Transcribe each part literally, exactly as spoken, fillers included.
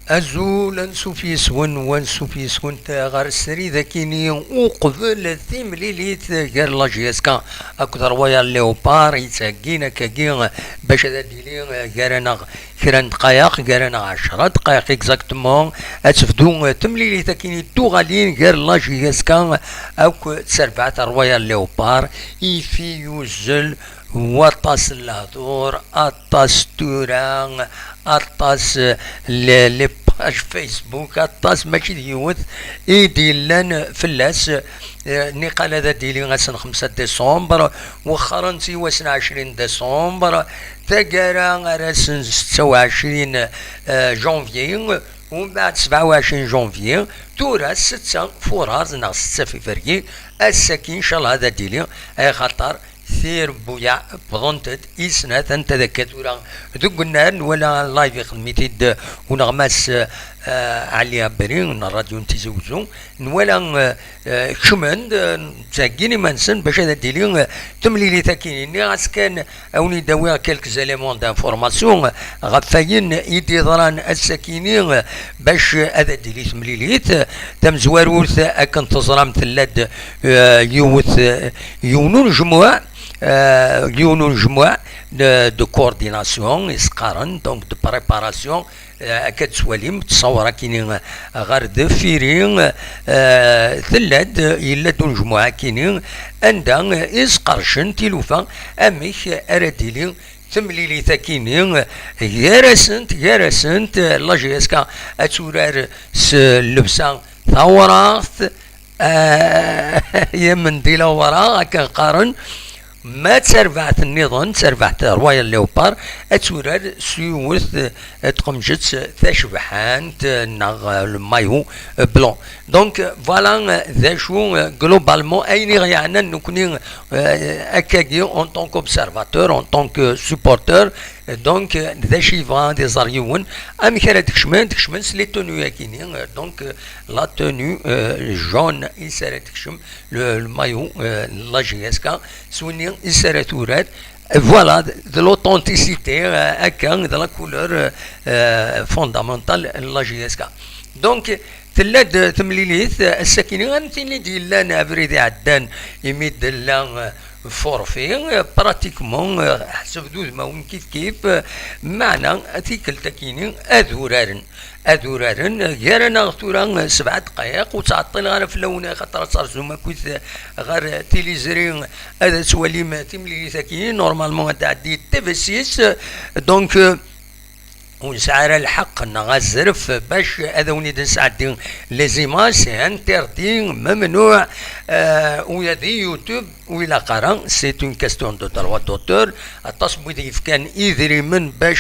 Azul, ansuf yes-wen, wansuf yes-went ɣer srid akini uqbel timlilit gar la J S K akked Royal Léopard yettheggin akkagi bac ad d-tili gar-aneɣ kra n dqayeq, gar-aneɣ ɛecra dqayeq exactement, ad tebdu temlilit akini d tuɣalin gar la J S K akked terbaɛt Royal Léopard, ifi yuzzel waṭas n lehdur, aṭas tura, aṭas, eh, les, les pages Facebook, aṭas mačči d yiwet i d-yellan fell-as. Eh, niqal ad d-yili ass n xemsa décembre, wexxaren-tt i wass n ɛecrin décembre, taggara ar ass n setta u ɛecrin, eh, janvier, umbeɛd sebɛa u ɛecrin janvier, tura setta furaz neɣ setta février, ass-agi, ncallah, ad d-yili, axaṭer tirebbuyaɛ wwḍent-d i snat, anta d akka tura deg unnar, nwala live ixdem-it-id uneɣmas, eh, Ɛli Abri n ṛṛadyu n Tizi Wezzu, nwala, eh, eh, kecmen-d, eh, ttheggin iman-nsen bac ad d-tili, eh, temlilit akkin. Nniɣ-as kan ad wen-id-awiɣ quelques éléments d'information ɣef wayen i d-yeḍran ass-akini, eh, bac ad d-tili temlilit. Tamezwarut, akken teẓram, tella-d, eh, yiwet, eh, yiwen unejmuɛ, eh, yiwen unejmuɛ de, de coordination, i s-qqaren, donc de préparation, eh, akka d-tettwalim, ttṣawar akini ɣer deffir-i, eh, tella-d, yella-d unejmuɛ akini, anda i s-qerrcen tilufa, amek ara d-tili temlilit akini, gar-asent, gar-asent, la J S K ad turar s llebsa tawraɣt, eh, yamendil awraɣ, akken qqaren, ma d tarbaɛt nniḍen, d tarbaɛt Royal Léopard, ad turar s yiwet, eh, tqemjet tacebḥant, eh, neɣ, eh, le maillot, eh, blanc. Donc, eh, voilà, eh, d acu, eh, globalement, ayen i ɣ-yeɛnan nekkni, eh, akkagi, en tant qu'observateur, en tant que supporter, eh, donc, eh, d acu yebɣa ad iẓer yiwen, amek ara d-kecmen, d-kecmen s les tenues-agi-nni, eh, donc, eh, la tenue, eh, jaune i s ara d-kecmen, le, le maillot, eh, n la J S K, s winni i s ara turar. Voilà, de l'authenticité, eh, akka, de la couleur, eh, eh, fondamentale n la J S K. Donc, tella-d temlilit, eh, ass-akini, am tin i d-yellan abrid iɛeddan, imi d-tella, eh, forfait, eh, pratiquement, eh, ḥseb d udmawen kif kif, eh, meɛna tikkelt-akini ad uraren. Ad uraren, gar-aneɣ tura sebɛa dqayeq, ur ttɛeṭṭileɣ ara fell-awen, axaṭer ad terzum akkit ɣer tiliẓri, ad twalim timlilit-agi, normalement ad tɛeddi T V six, donc, euh, ur nesɛi ara lḥeqq neɣ azref bac ad awen-id-nesɛeddi les images, c'est interdit, memnuɛ, euh, ula di YouTube, ur ilaq ara, c'est une question de droit d'auteur, aṭas n wid yefkan idrimen bac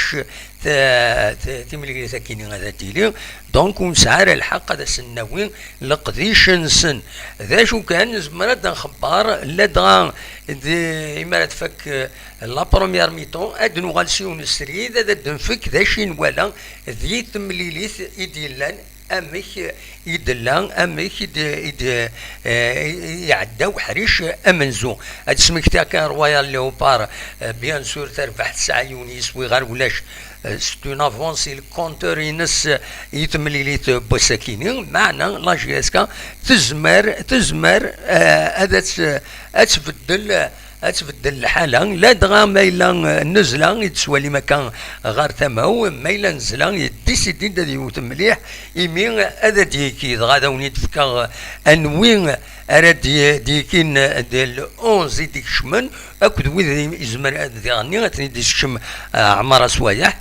t-, t-, timlilit-agi-nni ad d-tili. Donc, ur nesɛi ara lḥeqq ad asen-nawi leqdic-nsen. D acu kan, nezmer ad d-nxebber, ladɣa d, imi ara tfak, eh, la première mi-temps, ad d-nuɣal s yiwen srid, ad d-nfek d acu i nwala di temlilit i d-yellan, amek i d-tella, amek i d-, i d-, eh, i iɛedda uḥric amenzu. Ad d-smektiɣ kan Royal Léopard, eh, bien sûr, terbeḥ tesɛa yiwen yiswi ɣer ulac, eh, c'est une avance i le compteur-ines, eh, i temlilit n wass-akini, meɛna la J S K tezmer, tezmer, eh, ad tt-, ad tbeddel, ad tbeddel lḥala, ladɣa ma yella, eh, nnezla i d-tettwalim akka ɣer tama-w, ma yella nnezla yeddisidin-d ad yewwet mliḥ, imi ad d-yekki, dɣa ad awen-id-fkeɣ anwi ara d-, d-yekkin, eh, d le onze i d-ikecmen, akked wid i izemren ad diɣenni ad ten-id-isekcem, eh, Ɛmar Aswayeḥ.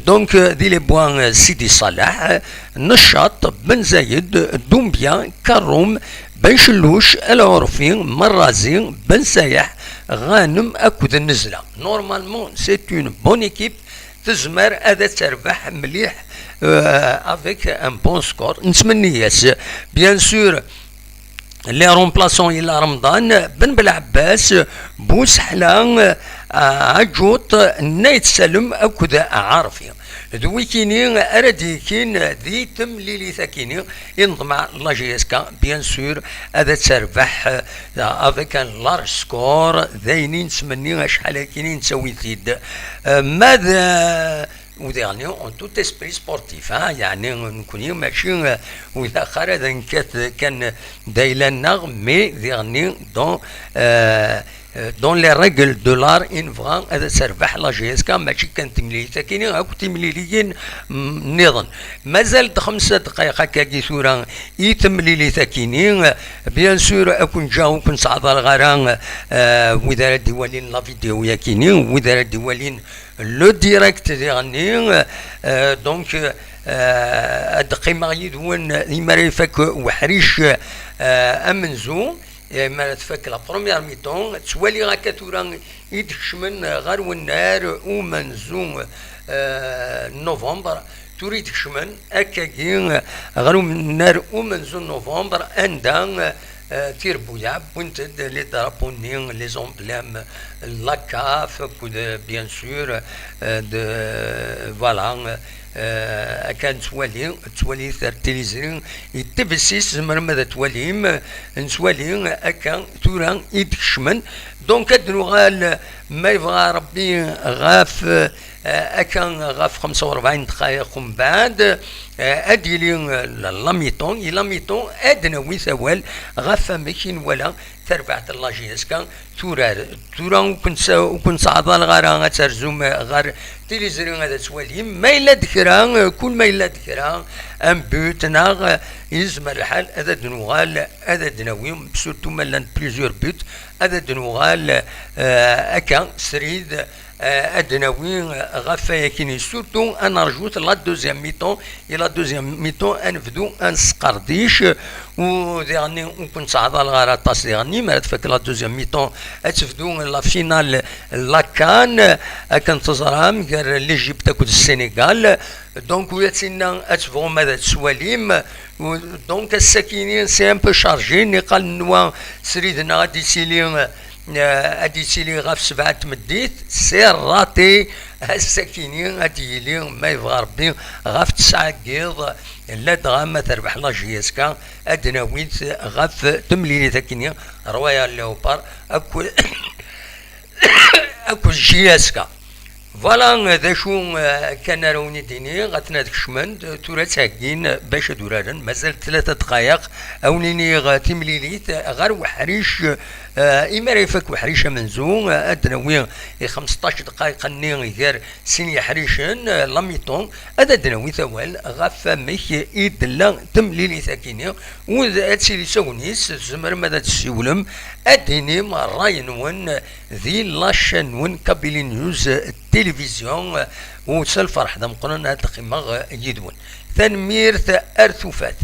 Donc, eh, di les bois, eh, Sidi Ṣaleḥ, eh, Neccaṭ, Ben Zayed, Dumbya, Karum, Ben Celluc, El Ɛurfi, Merrazi, Ben Sayeḥ, Ɣanem akked Nnezla. Normalement, c'est une bonne équipe. Tezmer ad terbeḥ mliḥ, euh, avec un bon score. Nettmenni-as, bien sûr, les remplaçants, yella Remḍan, Ben Belɛebbas, Buseḥla, euh, Ɛaǧuṭ, Nayt Salem akked Ɛarfi. D wikini ara d-yekkin di temlilit-akini i neḍmeɛ la J S K, bien sûr, ad terbeḥ, euh, avec un large score, d ayen i nettmenni acḥal akkin i nettawi-t-id. Euh, ma d, euh, Ou dernier en tout esprit sportif, hein, yeɛni nekkni mačči, euh, ur ilaq ara ad nkat kan d ayla-nneɣ, mais dernier dans, euh, euh, dans les règles de l'art, i nebɣa ad terbeḥ la J S K, mačči kan timlilit akini, akk timliliyin, mm, nniḍen. Mazal-d xemsa ddqayeq akkagi tura i temlilit akini. Bien sûr, ad ken-ǧǧeɣ ur ken-ttɛeḍḍileɣ ara, euh, wid ara d-iwalin la vidéo yakini, wid ara d-iwalin le direct diɣenni, euh, donc, euh, ad qqimeɣ yid-wen imi ara ifak weḥric, euh, amenzu, imi ara tfak la première mi-temps, ttwaliɣ akka tura i d-kecmen ɣer wennar umenzu, euh, novembre, tura i d-kecmen akkagi ɣer unnar umenzu n novembre, anda, euh, tirebbuyaɛ wwint-d les drapeaux-nni, les emblèmes, la CAF, akked, bien sûr, euh, de, voilà, euh, akka nettwali, nettwali ar tiliẓri, i T V six, tzemrem ad twalim, nettwali akka tura i d-kecmen. Donc, ad nuɣal, ma yebɣa Rebbi, ɣef, euh, akka ɣef xemsa u rebɛin ddqayeq umbeɛd, euh, ad yili, euh, la, la mi-temps, i la mi-temps ad d-nawi awal ɣef amek i nwala tarbaɛt n la J S K turar. Tura ur ken-, ur ken-ttɛeḍḍileɣ ara ad terzum ɣer tiliẓri ad twalim. Ma yella-d kra, euh, kul ma yella-d kra, un but, neɣ, euh, yezmer lḥal ad d-nuɣal, ad d-nawi, surtout ma llan plusieurs buts, ad d-nuɣal, euh, akka, srid, euh, ad d-nawi, euh, ɣef wayakini. Surtout, ad nerjut la deuxième mi-temps, i la deuxième mi-temps, ad nebdu ad nesqerdic, u diɣenni ur ken-ttɛeḍḍileɣ ara aṭas diɣenni, mi ara tfak la deuxième mi-temps, ad tebdu la finale n la CAN, akken teẓram, gar l'Égypte akked Sénégal. Donc, ula d tinna ad tebɣum ad twalim. Donc, ass-akini, c'est un peu chargé. Niqal nnwa srid-nneɣ ad d-ittili, euh, ad d-ittili ɣef sebɛa n tmeddit. C'est raté. Ass-akini ad d-yili, ma yebɣa Rebbi, ɣef tesɛa n yiḍ, ladɣa ma terbeḥ la J S K, ad d-nawi-t ɣef temlilit akini, Royal Leopard akked, akked J S K. Voilà, d acu, euh, kan ara wen-id-iniɣ, atna ad kecmen-d, tura ttheggin bac ad uraren, mazal tlata dqayeq, a wen-iniɣ, euh, timlilit ɣer weḥric, euh, imi ara ifak weḥric amenzu, euh, ad d-nawi i xemseṭṭac dqayeq-nni gar sin yeḥricen, euh, la mi-temps, ad d-nawi awal ɣef amek i d-tella temlilit akini, u d-, ad tili s agnit, tzemrem ad d-tessiwlem, ad d-tinim ṛṛay-nwen, di la chaîne-nwen Kabylie News Télévision, u s lferḥ d ameqqran ad qqimeɣ yid-wen. Tanemmirt, ar tufat.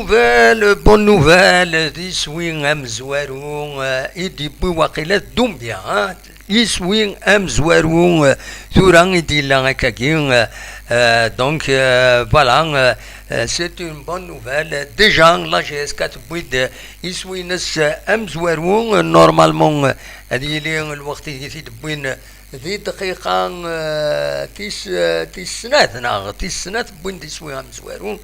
Nouvelle, bonne nouvelle, d iswi amezwaru, euh, i d-yewwi waqila Doumbia, hein? Iswi amezwaru, euh, tura i d-yella akkagi, euh, euh, donc, euh, voilà, euh, euh, c'est une bonne nouvelle. Déjà, la G S K tewwi-d iswi-ines, euh, amezwaru, euh, normalement, euh, ad yili lweqt i t-id-wwin di dqiqa, euh, tis, euh, tis snat, neɣ tis snat wwin-d iswi amezwaru.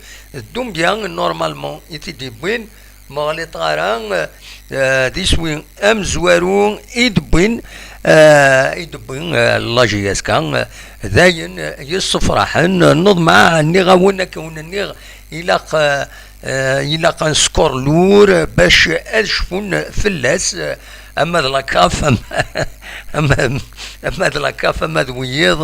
Doumbia, normalement, i t-id-iwwin, ma ɣliṭeɣ ara, euh, d iswi amezwaru i d-wwin, euh, i d-wwin, euh, la G S K, euh, dayen, euh, yessefraḥen, neḍmeɛ, nniɣ-awen, akken nniɣ, ilaq, euh, euh, ilaq un score lourd, euh, bac ad cfun fell-as, euh, ama d la CAF, ama, ama, ama d la CAF, ama d wiyiḍ,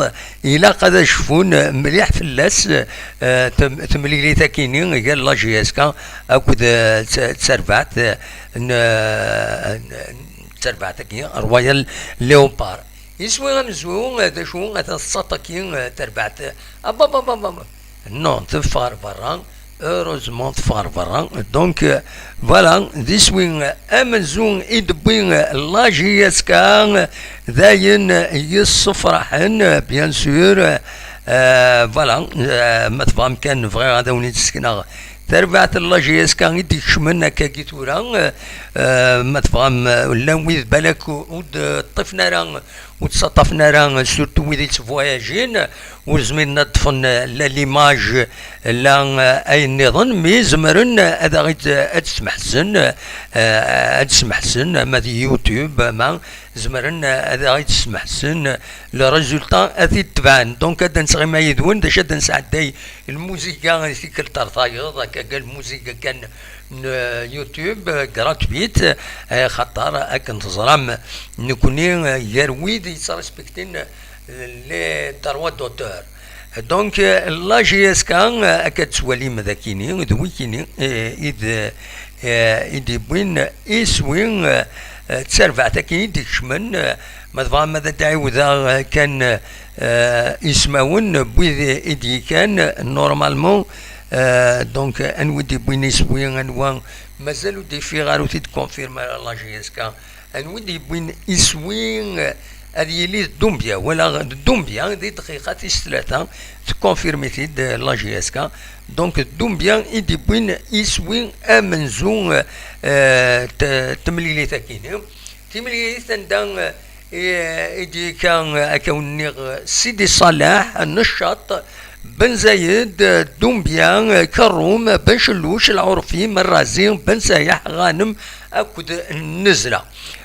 ilaq ad cfun mliḥ fell-as, euh, tem-, temlilit akini gar la G S K akked, euh, t-, terbaɛt, euh, n, euh, n, n terbaɛt-agi, Royal Léopard. Iswi amezwaru, euh, d acu, atan tettaṭaki, euh, terbaɛt, euh, ababababa. Non, teffeɣ ɣer berra. Heureusement, teffeɣ ɣer berra. Donc, euh, voilà, d iswi, euh, amenzu i d-tewwi, euh, la G S K, euh, d ayen, euh, yessefraḥen, euh, bien sûr. Euh, voilà, euh, ma tebɣam kan, bɣiɣ ad awen-id-sekneɣ tarbaɛt n la G S K i d-ikecmen akkagi tura. Euh, euh, ma tebɣam, euh, llan wid balak ur d-ṭṭifen ara, ur d-ttaṭṭafen ara, surtout wid yettvoyajin, ur zmiren ad ṭṭfen la l'image, la, eh, ayen nniḍen, mi zemren ad aɣ-id-, ad smeḥsen, eh, ad smeḥsen, ama di YouTube, ama zemren ad aɣ-id-smeḥsen, le résultat ad t-id-tebɛen. Donc, ad d-nesɣima yid-wen, d acu ad d-nesɛedday lmuziga i tikkelt ar tayeḍ, akka, akka lmuziga kan n YouTube, eh, gratuite, eh, xaṭer akken teẓram, nekni, eh, gar wid yettrespektin, eh, les droits d'auteur. Donc, eh, la G S K, eh, akka d-tettwalim d akini, d wikini, eh, i d, eh, i d-yewwin iswi, eh, eh, d tarbaɛt akini i d-ikecmen, eh, ma tebɣam ad d-ɛiwdeɣ, eh, kan, eh, ismawen n wid i d-yekkan, normalement, Euh, donc, anwa i d-yewwin iswi, anwa mazal ur d-yeffiɣ ara, ur t-id-confirme ara la G S K. Anwa i d-yewwin iswi, euh, ad yili d Doumbia, wala d Doumbia, di dqiqa tis tlata, tconfirme-t-id, euh, la G S K. Donc, d Doumbia i d-yewwin iswi amenzu, euh, euh, t-, temlilit akini. Timlilit anda, eh, i, i d-yekka, eh, akka wen-nniɣ, eh, Sidi Ṣaleḥ, Neccaṭ, Ben Zayed, eh, Dumbya, eh, Kerrum, Ben Celluc, Lɛurfi, Merrazi, Ben Sayeḥ, Ɣanem akked Nnezla.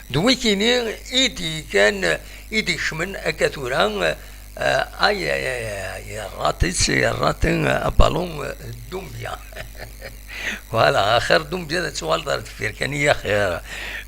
D wikini i d-yekkan, eh, i d-ikecmen akka tura, eh, Eh, ay, ay, ay, ay, yerra-t-id, yerra-t-in, eh, abalun, eh, Dumbya. Voilà, axir Dumbya ad tuɣaleḍ ar deffir kan i axir.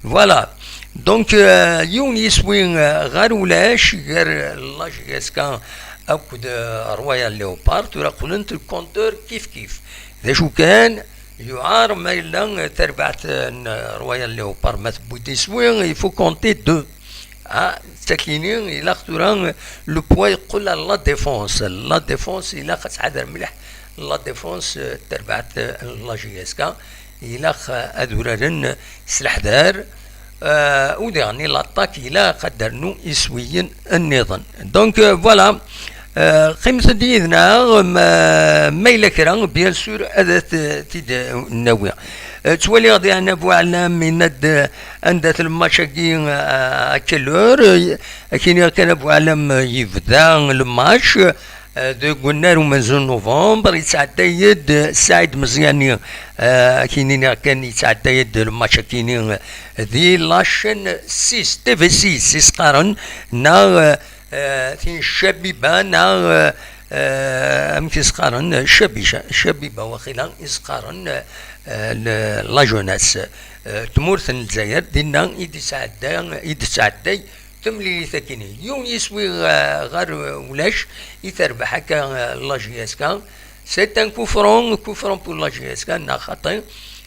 Voilà. Donc, eh, yiwen yiswi, eh, ɣer ulac, gar, eh, la G S K akked, eh, Royal Leopard, tura qqlent le compteur kif kif. D acu kan, yuɛer ma yella, eh, tarbaɛt, eh, n Royal Leopard ma tewwi-d iswi, il faut compter deux. Ah, d takini, ilaq tura le poids yeqqel ar la défense. La défense, ilaq ad tḥader mliḥ la défense, eh, terbaɛt, eh, n la G S K. Ilaq, eh, ad uraren s leḥder, eh, u diɣen i l'attaque ilaq ad d-rnu iswiyen nniḍen. Donc, eh, voilà, eh, qqimet-d yid-neɣ, ma, ma yella kra, bien sûr, ad t-id-nawi. Eh, ttwaliɣ diɣen Abu Ɛlam yenna-d, eh, anda-t le match-agi, eh, à quelle heure? Eh, ad k-iniɣ kan, Abu Ɛlam, eh, yebda le match, eh, deg unnar umenzu n novembre, yettɛedday-d Saɛid Meẓyani, eh, ad k-iniɣ kan, yettɛedday-d le match-agi, eh, di la chaîne six, T V six i s-qqaren, neɣ, eh, eh, tin Cabiba, neɣ, eh, eh, amek i s-qqaren? Cabica, Cabiba waqila i s-qqaren, eh, eh, le-, la jeunesse. Eh, tmurt n Lezzayer, dinna i d-isɛedda, i d-tesɛedday temlilit akini. Yiwen yiswi, eh, ɣer ulac i terbeḥ akka, eh, la G S K. C'est un coup franc, coup franc pour la G S K, neɣ xaṭi.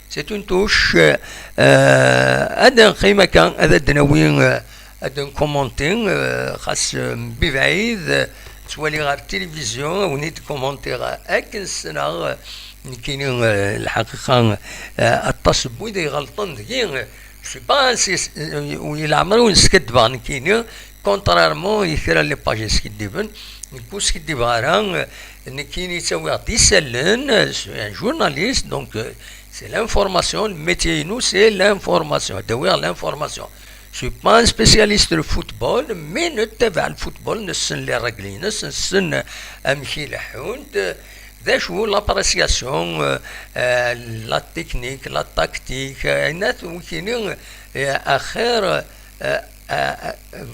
C'est une touche, eh, ad neqqim akka, ad d-nawi, eh, ad nkumunti, eh, xas, eh, mebɛid, eh, ttwaliɣ ɣer tilivizyu, ad wen-id-kumuntiɣ akken ssneɣ, eh, Nekkini, eh, lḥaqiqa, eh, aṭas n wid iɣelṭen deg-i, eh, je suis pas un sis-, eh, ur leɛmer ur skaddbeɣ nekkini, contrairement i kra n les pages yeskiddiben, nekk ur skiddibeɣ ara, eh, nekkini ttawiɣ-d isallen, eh, je suis un journaliste, donc, eh, c'est l'information, le métier-inu, c'est l'information, ad awiɣ l'information. Je suis pas un spécialiste de football, mais nettabaɛ le football, nessen les règles-ines, nessen amek i leḥḥunt, d acu, l'appréciation, euh, euh, la technique, la tactique, euh, ayen akk wikini, euh, axir, euh, euh, euh,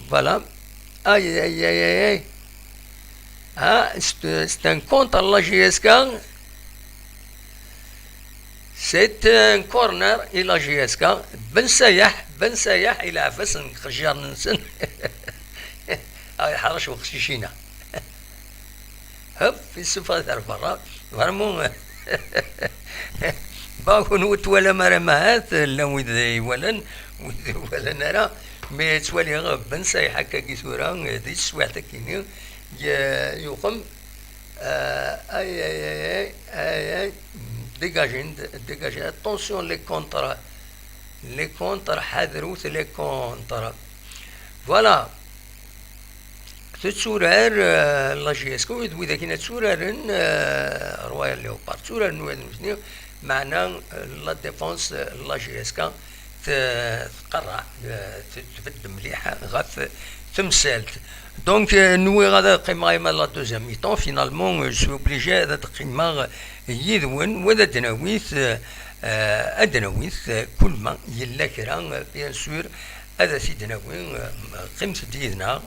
voilà. Aïe, aïe, aïe, aïe, aïe. Ah, c'est, c'est un contre la J S K. C'est un corner i la J S K. Ben Sayaḥ, Ben Sayaḥ, ileɛɛeb-asen deg iqejjiren-nsen. Ay, ḥrec uqcic-ina. Hop, yessufeɣ-it ar berra. Vraiment, bah, kenwi ur twalam ara, mahat, llan wid iwalan, wid ur walan ara. Mais ttwaliɣ Ben Sayaḥ akkagi tura, di teswiɛt akini, y-, yuqem. Euh, aïe, aïe, aïe, aïe, aïe. Dégagez, dégagez. Attention, les contres. Les contres, ḥadrut les contres. Voilà. Tetturar, euh, la J S K, d wid akken ad tturaren, euh, Royal Leopard. Tturaren wid nutni, meɛna, euh, la défense, euh, la J S K, t-, tqerreɛ, eh, t-, tbedd mliḥ ɣef temsalt. Donc, eh, nwiɣ ad qqimeɣ ima la deuxième mi-temps. Finalement, eh, je suis obligé ad qqimeɣ yid-wen, wa ad d-nawi, eh, ad d-nawi, eh, kul ma yella kra, eh, bien sûr, ad t-id-nawi, eh, qqimet-d yid-neɣ.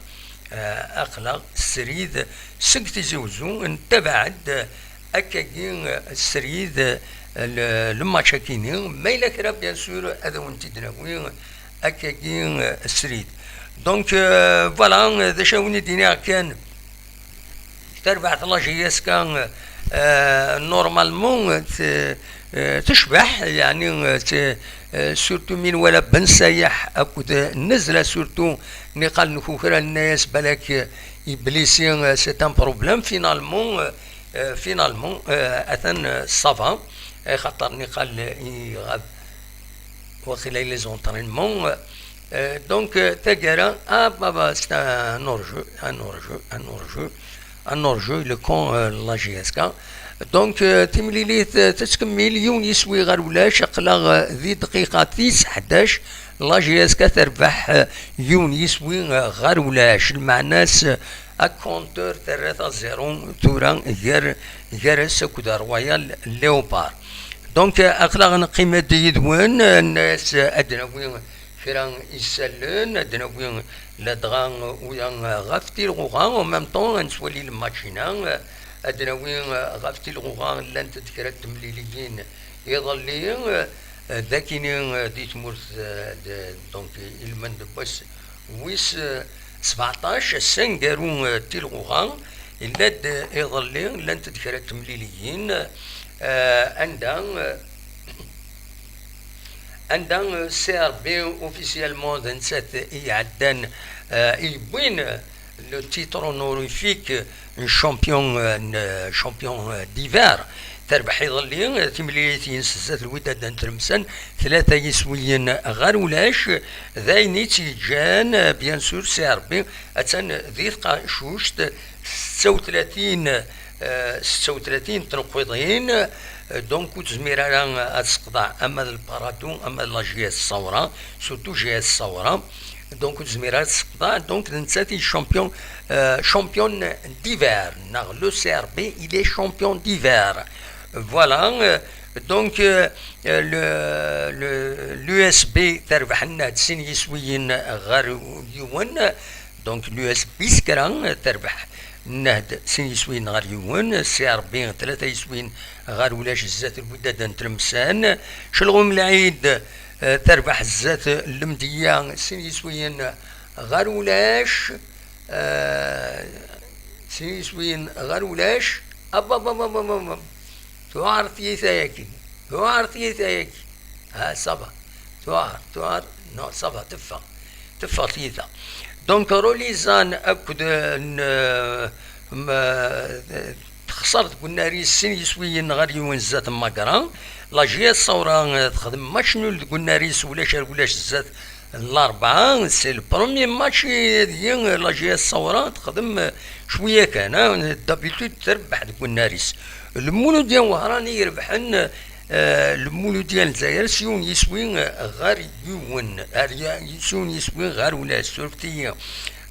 Eh, aql-aɣ srid seg Tizi Wezzu, ntabaɛ-d akkagi, eh, srid, eh, le, le match-akini. Ma yella kra, bien sûr, ad awen-t-id-nawi akkagi, eh, srid. Donc, eh, voilà, eh, d acu awen-id-iniɣ kan, tarbaɛt la J S K, eh, normalement, eh, t-, eh, tecbeḥ, yeɛni, eh, t-, eh, surtout mi nwala Ben Sayaḥ akked, eh, Nezla, surtout niqal nkukra, nenna-yas balak, eh, iblisi, eh, c'est un problème. Finalement, eh, eh, finalement, eh, atan, eh, ça va, eh, xaṭer niqal, eh, iɣab waqila les entraînements. Euh, donc, euh, taggara, ah, bah, bah, c'est un hors-jeu, un hors-jeu, un hors-jeu, un hors-jeu, le camp, euh, la J S K. Donc, euh, timlilit, euh, tettkemmil, yiwen yiswi ɣer ulac, aql-aɣ, euh, di dqiqa tis ḥdac, la J S K terbeḥ, euh, yiwen yiswi, euh, ɣer ulac. Lmeɛna-s, euh, akonter terra-t à zéro tura gar, gar-as akked Royal Leopard. Donc, euh, aql-aɣ neqqim-d yid-wen, euh, nenna-yas, euh, ad d-nawi kra isallen, ad d-nawi ladɣa uya ɣef tilɣuɣa, en même temps ad nettwali lmatch-ina, ad d-nawi ɣef tilɣuɣa llant-d kra n temliliyin iḍelli, d akini di tmurt, d, donc, ilmend n wass wis sebɛeṭac, ass aneggaru n tilɣuɣa, yella-d iḍelli, llant-d kra n temliliyin, anda, anda, euh, C R B officiellement d nettat i iɛeddan, euh, i yewwin, euh, le titre honorifique n champion, euh, n, euh, champion, euh, d'hiver. Terbeḥ iḍelli, euh, timlilit-ines zdat Lwidad n Tlemsan, tlata yiswiyen ɣer ulac. D ayen i tt-yeǧǧan, euh, bien sûr, C R B attan di tqacuct, setta u tlatin, euh, setta u tlatin n tneqqiḍin, euh, donc ur tezmir ara ad tesseqḍeɛ ama d le Paradou, ama d la J S Saoura, surtout J S Saoura. Donc ur tezmir ara ad tesseqḍeɛ, donc d nettat i champion, euh, championne d'hiver, neɣ le C R B, il est champion d'hiver. Voilà, euh, donc, euh, euh, le, le, l'U S B terbeḥ nna-d sin yiswiyen ɣer yiwen, donc l'U S B Biskra terbeḥ nna-d sin yiswiyen ɣer yiwen, C R B tlata yiswiyen ɣer ulac zdat Lwidad n Tlemsan. Celɣum Lɛid, eh, terbeḥ zdat Lemdeyya sin yiswiyen ɣer ulac, eh, sin yiswiyen ɣer ulac. Abababababab. Tuɛer tyita-yagi. Tuɛer tyita-yagi. Ah, ça va. Tuɛer, tuɛer. Non, ça va, teffeɣ. Teffeɣ tyita. Donc, Rolizan akked, euh, n-, euh, m-, euh, texṣer deg unnar-is sin yiswiyen ɣer yiwen zdat n Magra. La J S Saoura, eh, texdem match nul deg unnar-is ulac ar ulac zdat n Larebɛa. C'est le premier match i deg la J S Saoura texdem, eh, cwiya kan, ah, d'habitude terbeḥ deg unnar-is. Lmuludya n Wehran i irebḥen, eh, Lmuludya n Lezzayer s yiwen yiswi, eh, ɣer yiwen, ar ya-, s yiwen yiswi ɣer ulac, surfet-iyi.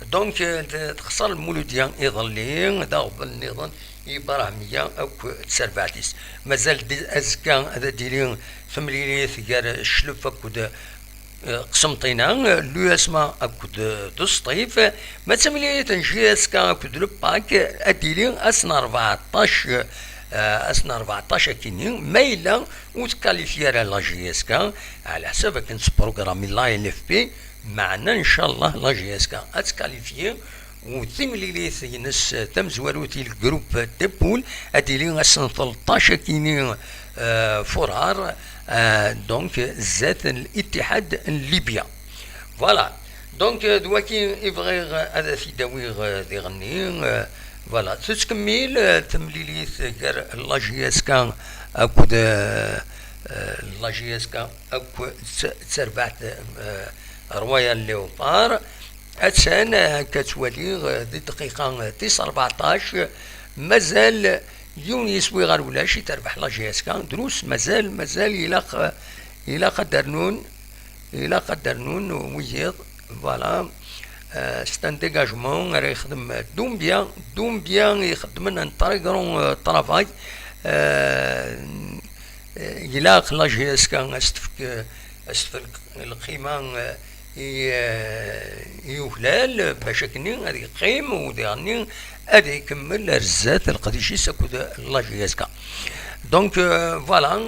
Donc, eh, t-, texṣer Lmuludya iḍelli, d aɣbel nniḍen i Ibrahimiya akk d terbaɛt-is. Mazal di-, azekka ad d-tili temlilit gar Cclef akked, eh, Qsenṭina, l'U S M A akked, eh, d Sṭif. Ma d tamlilit n J S K akked le Pac, ad d-tili ass n rbeɛṭac, eh, ass n rbeɛṭac akkenni, ma yella ur tekkalifyi ara la J S K, ɛla ḥsab akken tettprogrami la L F P, meɛna ncallah la J S K ad tekkalifyi, u timlilit-ines tamezwarut i le groupe de poule ad d-tili ass n tleṭṭac akkenni, eh, furar, eh, donc zdat n L'Ittihad n Libya. Voilà. Donc, eh, d waki i bɣiɣ ad t-id-awiɣ, eh, diɣenni. Eh, voilà. Tettkemmil, eh, temlilit gar la J S K akked, eh, eh, la J S K akked t-, terbaɛt, eh, Royal Leopard. Attan, eh, akka ttwaliɣ, eh, di dqiqa, eh, tis rbeɛṭac, eh, mazal yiwen yiswi ɣer ulac i terbeḥ la J S K. Drus, mazal, mazal ilaq, eh, ilaq ad d-rnun, ilaq ad d-rnun wiyiḍ. Voilà. Eh, c'est un dégagement ara yexdem Doumbia. Doumbia ixeddmen un très grand, eh, travail. Eh, eh, ilaq la J S K as-tefk, eh, as-tefk lqima, eh, i, eh, i uklal, bac akkenni ad yeqqim u diɣenni ad ikemmel ar zdat lqdic-is akked la J S K. Donc, eh, voilà,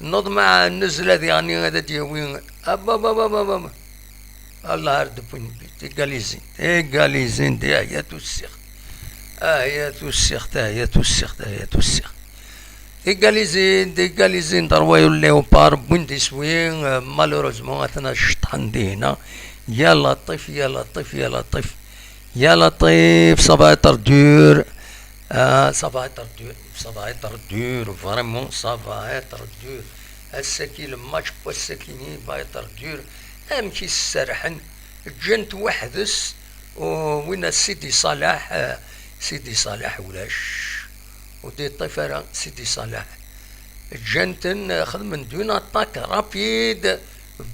neḍmeɛ nnezla diɣenni ad d-yawi. Abababababa. Allah ar d-wwin tigalizin, tigalizin, di ahya tussiɣt. Ahya tussiɣt, ahya tussiɣt, ahya tussiɣt. Tigalizin, tigalizin d Royal Leopard, wwin-d iswi, eh, malheureusement, atna ceṭṭḥen dihna. Ya Laṭif, ya Laṭif, ya Laṭif. Ya Laṭif, ça va être dur. Ah, ça va être dur, ça va être dur, vraiment, ça va être dur. Ass-agi, le match n wass-agi-ni va être dur. Amek i s-serrḥen? Ǧǧan-t weḥd-s, u winna Sidi Ṣaleḥ, eh, Sidi Ṣaleḥ ulac. Ur d-yeṭṭif ara Sidi Ṣaleḥ. Ǧǧan-ten, eh, xedmen-d une attaque rapide,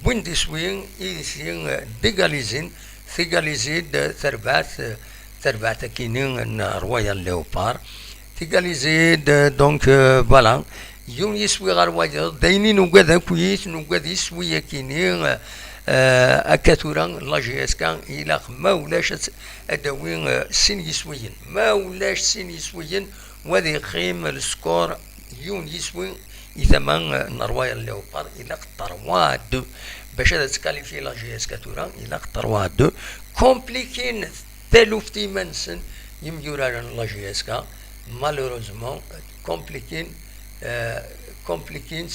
wwin-d iswi, i si, eh, d égaliser-n, tigaliser-d, eh, terbaɛt, eh, terbaɛt akkenni n Royal Leopard. Tigaliser-d, eh, donc, eh, voilà, yiwen yiswi ɣer wayeḍ, d ayen i nugad akkit, nugad iswi akkenni, eh, eh, akka tura, la J S K, ilaq ma ulac ad, ad d-tawi, eh, sin yiswiyen. Ma ulac sin yiswiyen, wa ad yeqqim le score yiwen yiswi i tama, eh, n Royal Leopard, ilaq trois deux. Bac ad tetkalifyi la J S K tura, ilaq trois deux. Komplikin taluft iman-nsen yimyuraren n la J S K, malheureusement, komplikin, eh, komplikin,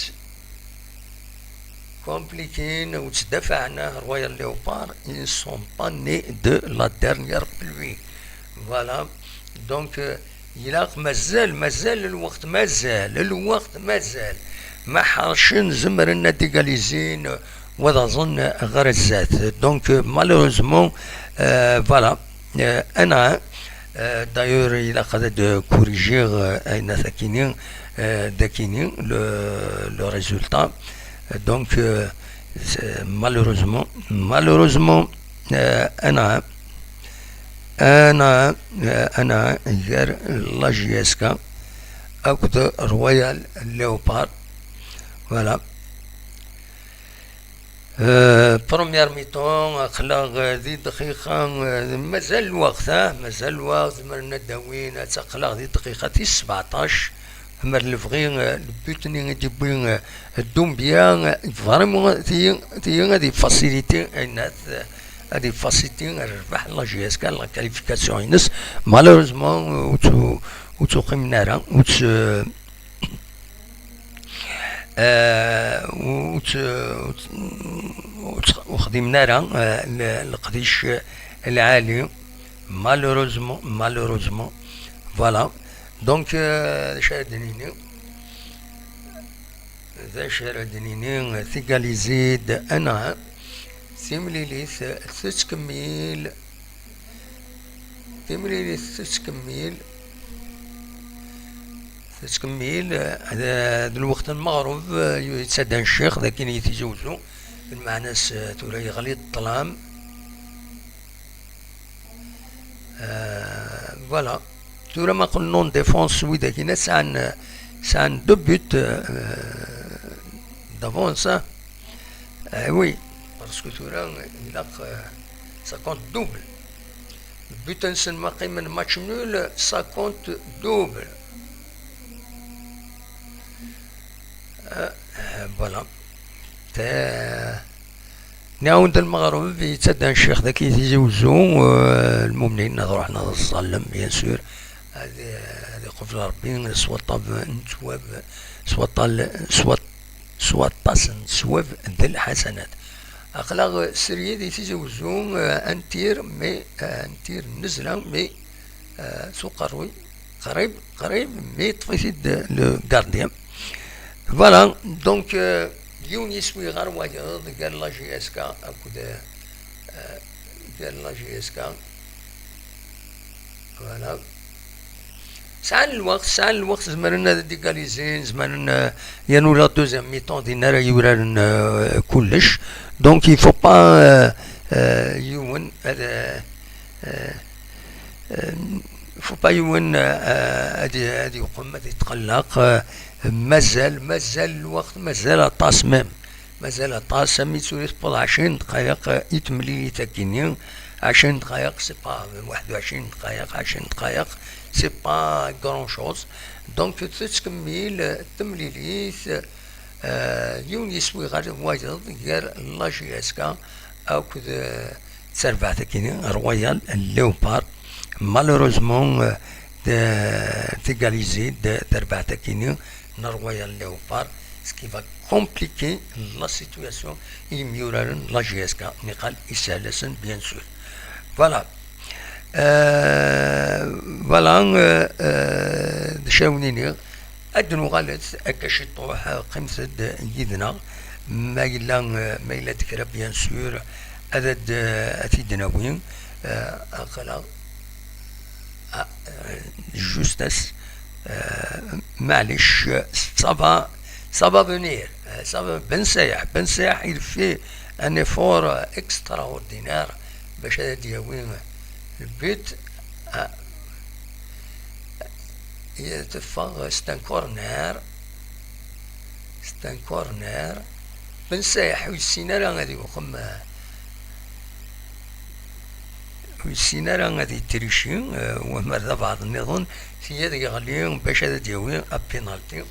komplikin ur ttdafaɛen, Royal Leopard, ils ne sont pas nés de la dernière pluie. Voilà. Donc, eh, ilaq, mazal, mazal lweqt, mazal lweqt, mazal. Ma ḥercen, zemren ad égalisin, wa ad aẓen ɣer zdat. Donc, eh, malheureusement, eh, voilà. Eh, un à un. Eh, d'ailleurs, ilaq ad d-corrigiɣ, eh, ayen akkenni, eh, d akkenni, le, le résultat. Donc, eh, c'est, malheureusement, malheureusement, eh, un à un. Un à un, eh, un à un, gar la J S K akked Royal Leopard. Voilà. Euh, première mi-temps, aql-aɣ, euh, di dqiqa, euh, mazal lweqt, ah, mazal lweqt, zemren ad d-awin, ad tt-aql-aɣ di dqiqa tis sbeɛṭac, mer lebɣi, euh, le but-nni i d-yewwi, euh, Doumbia, euh, vraiment, tiyi, tiyi ad ifacilité, ayen ad, ad ifacilité rrbeḥ la J S K, la qualification-ines, malheureusement, euh, ur tt-, ur tt-uqimen ara, ur tt-, euh, Eh, ur tt-, ur tt-, ur tt-, ur xdimen ara, eh, le-, leqdic lɛali. Malheureusement, malheureusement. Voilà. Donc, euh, d acu ara d-nini? D acu ara d-nini? Tigalizi-d, anɛam. Timlilit tettkemmil. Timlilit tettkemmil. Tettkemmil, eh, d, d lweqt n lmeɣreb, eh, yettaddan ccix, d akken i Tizi Wezzu. Lmeɛna-s, eh, tura yeɣli ṭṭlam. Euh, voilà. Tura ma qelnen en défense, widak-ina sɛan, sɛan deux buts, euh, d'avance, hein. Euh, oui, parce que tura, ilaq, euh, ça compte double. Le but-nsen ma qqimen match nul, ça compte double. Euh, euh, voilà. Nniɣ-awen-d lmeɣreb yettaddan ccix dagi Tizi Wezzu, euh, lmumnin ad ruḥen ad ṣallen, bien sûr. Ad, ad iqbel Ṛebbi s waṭṭaf n ttwab, s waṭṭal, s wat-, s waṭas n ttwab d lḥasanat. Aql-aɣ srid i Tizi Wezzu, euh, un tir, mais, euh, un tir n nnezla, mais, euh, s uqerruy, qrib, qrib, mais yeṭṭef-it-id le gardien. Voilà, donc, euh, yiwen yiswi ɣer wayeḍ, gar la J S K akked, euh, gar la J S K. Voilà. Sɛan lweqt, sɛan lweqt, zemren ad égaliser, zemren, euh, yernu la deuxième mi-temps, din ara yuraren, euh, kullec. Donc, il faut pas, euh, euh, yiwen ad, euh, euh, euh, faut pas yiwen, euh, ad, ad yuqem, ad yetqelleq, euh, mazal, mazal lweqt, mazal aṭas même. Mazal aṭas, armi tura tewweḍ ɛecrin dqayeq i temlilit-agi-nni. Ɛecrin dqayeq, c'est pas, waḥed u ɛecrin dqayeq, ɛecrin dqayeq, c'est pas grand chose. Donc, tettkemmil temlilit, euh, yiwen yiswi ɣer wayeḍ gar la J S K akked, euh, terbaɛt-agi-nni, Royal Léopard. Malheureusement, euh, de, tégaliser-d terbaɛt-agi-nni n Royal Léopard, ce qui va compliquer la situation i yimyuraren n la J S K, niqal isehel-asen, bien sûr. Voilà. Euh, voilà, euh, euh, d acu ara wen-iniɣ. Ad d-nuɣalet akka ciṭuḥ, qqimet-d yid-neɣ. Ma yella, ma yella-d kra, bien sûr, ad, ad, ad t-id-nawi. Euh, aql-aɣ, ah, euh, justesse, euh, maɛlic, ça va, ça va venir. Euh, ça va, Ben Sayah, Ben Sayah, il fait un effort, euh, extraordinaire bac ad d-yawi le but. Ah, teffeɣ, c'est un corner. C'est un corner. Ben Sayah ur yessin ara ad yuqem, ur yessin ara ad yetrici, eh, wamer d abeɛḍ nniḍen, sya ad yeɣli bac ad d-yawi apinalti.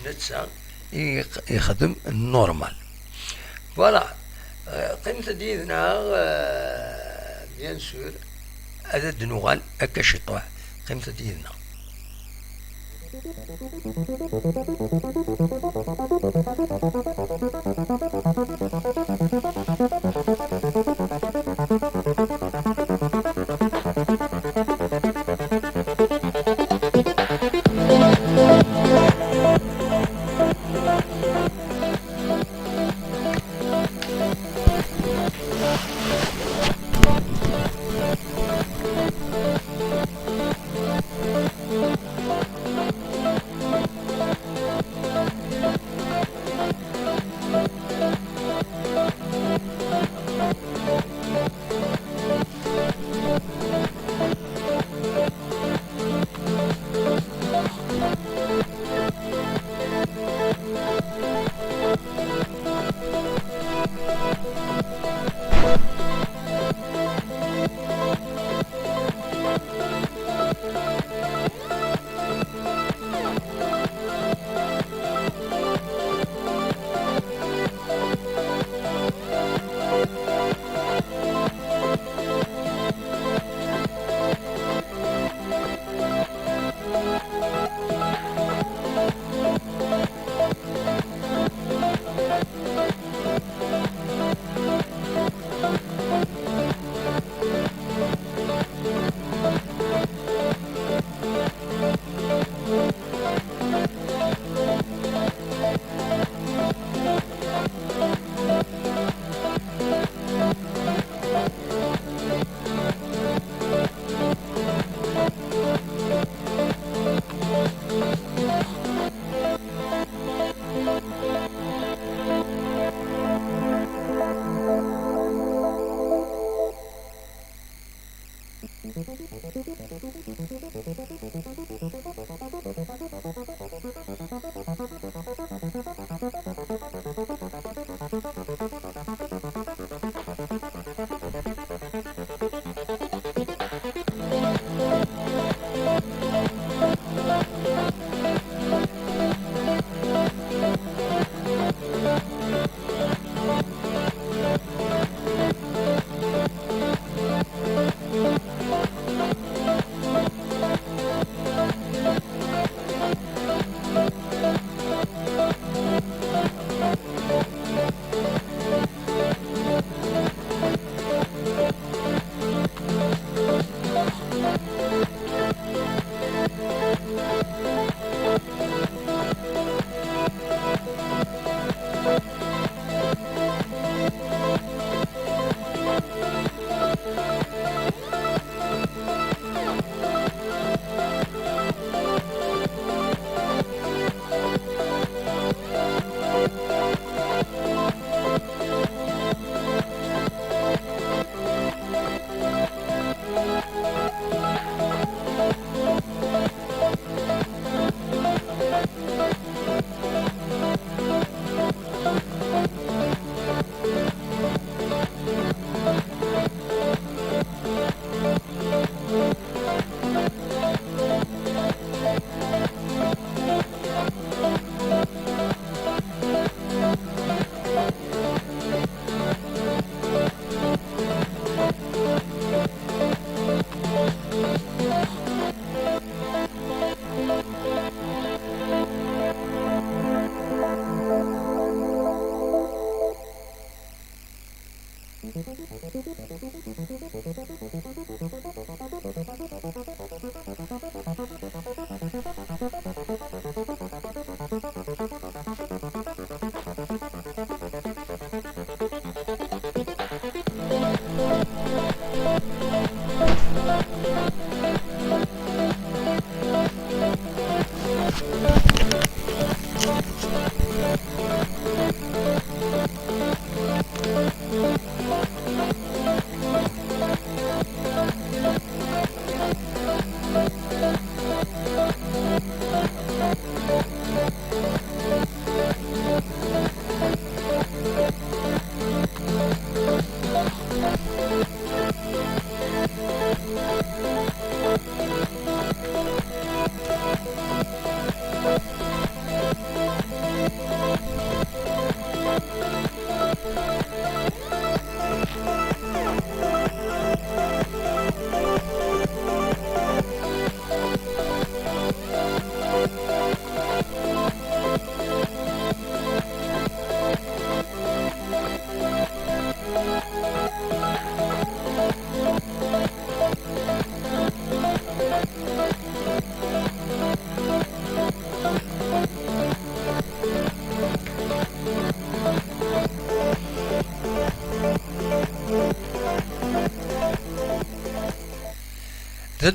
Netta i ixdem normal. Voilà. Euh, qqimet-d yid-neɣ, euh, bien sûr, ad d-nuɣal akka ciṭuḥ. Qqimet-d yid-neɣ. D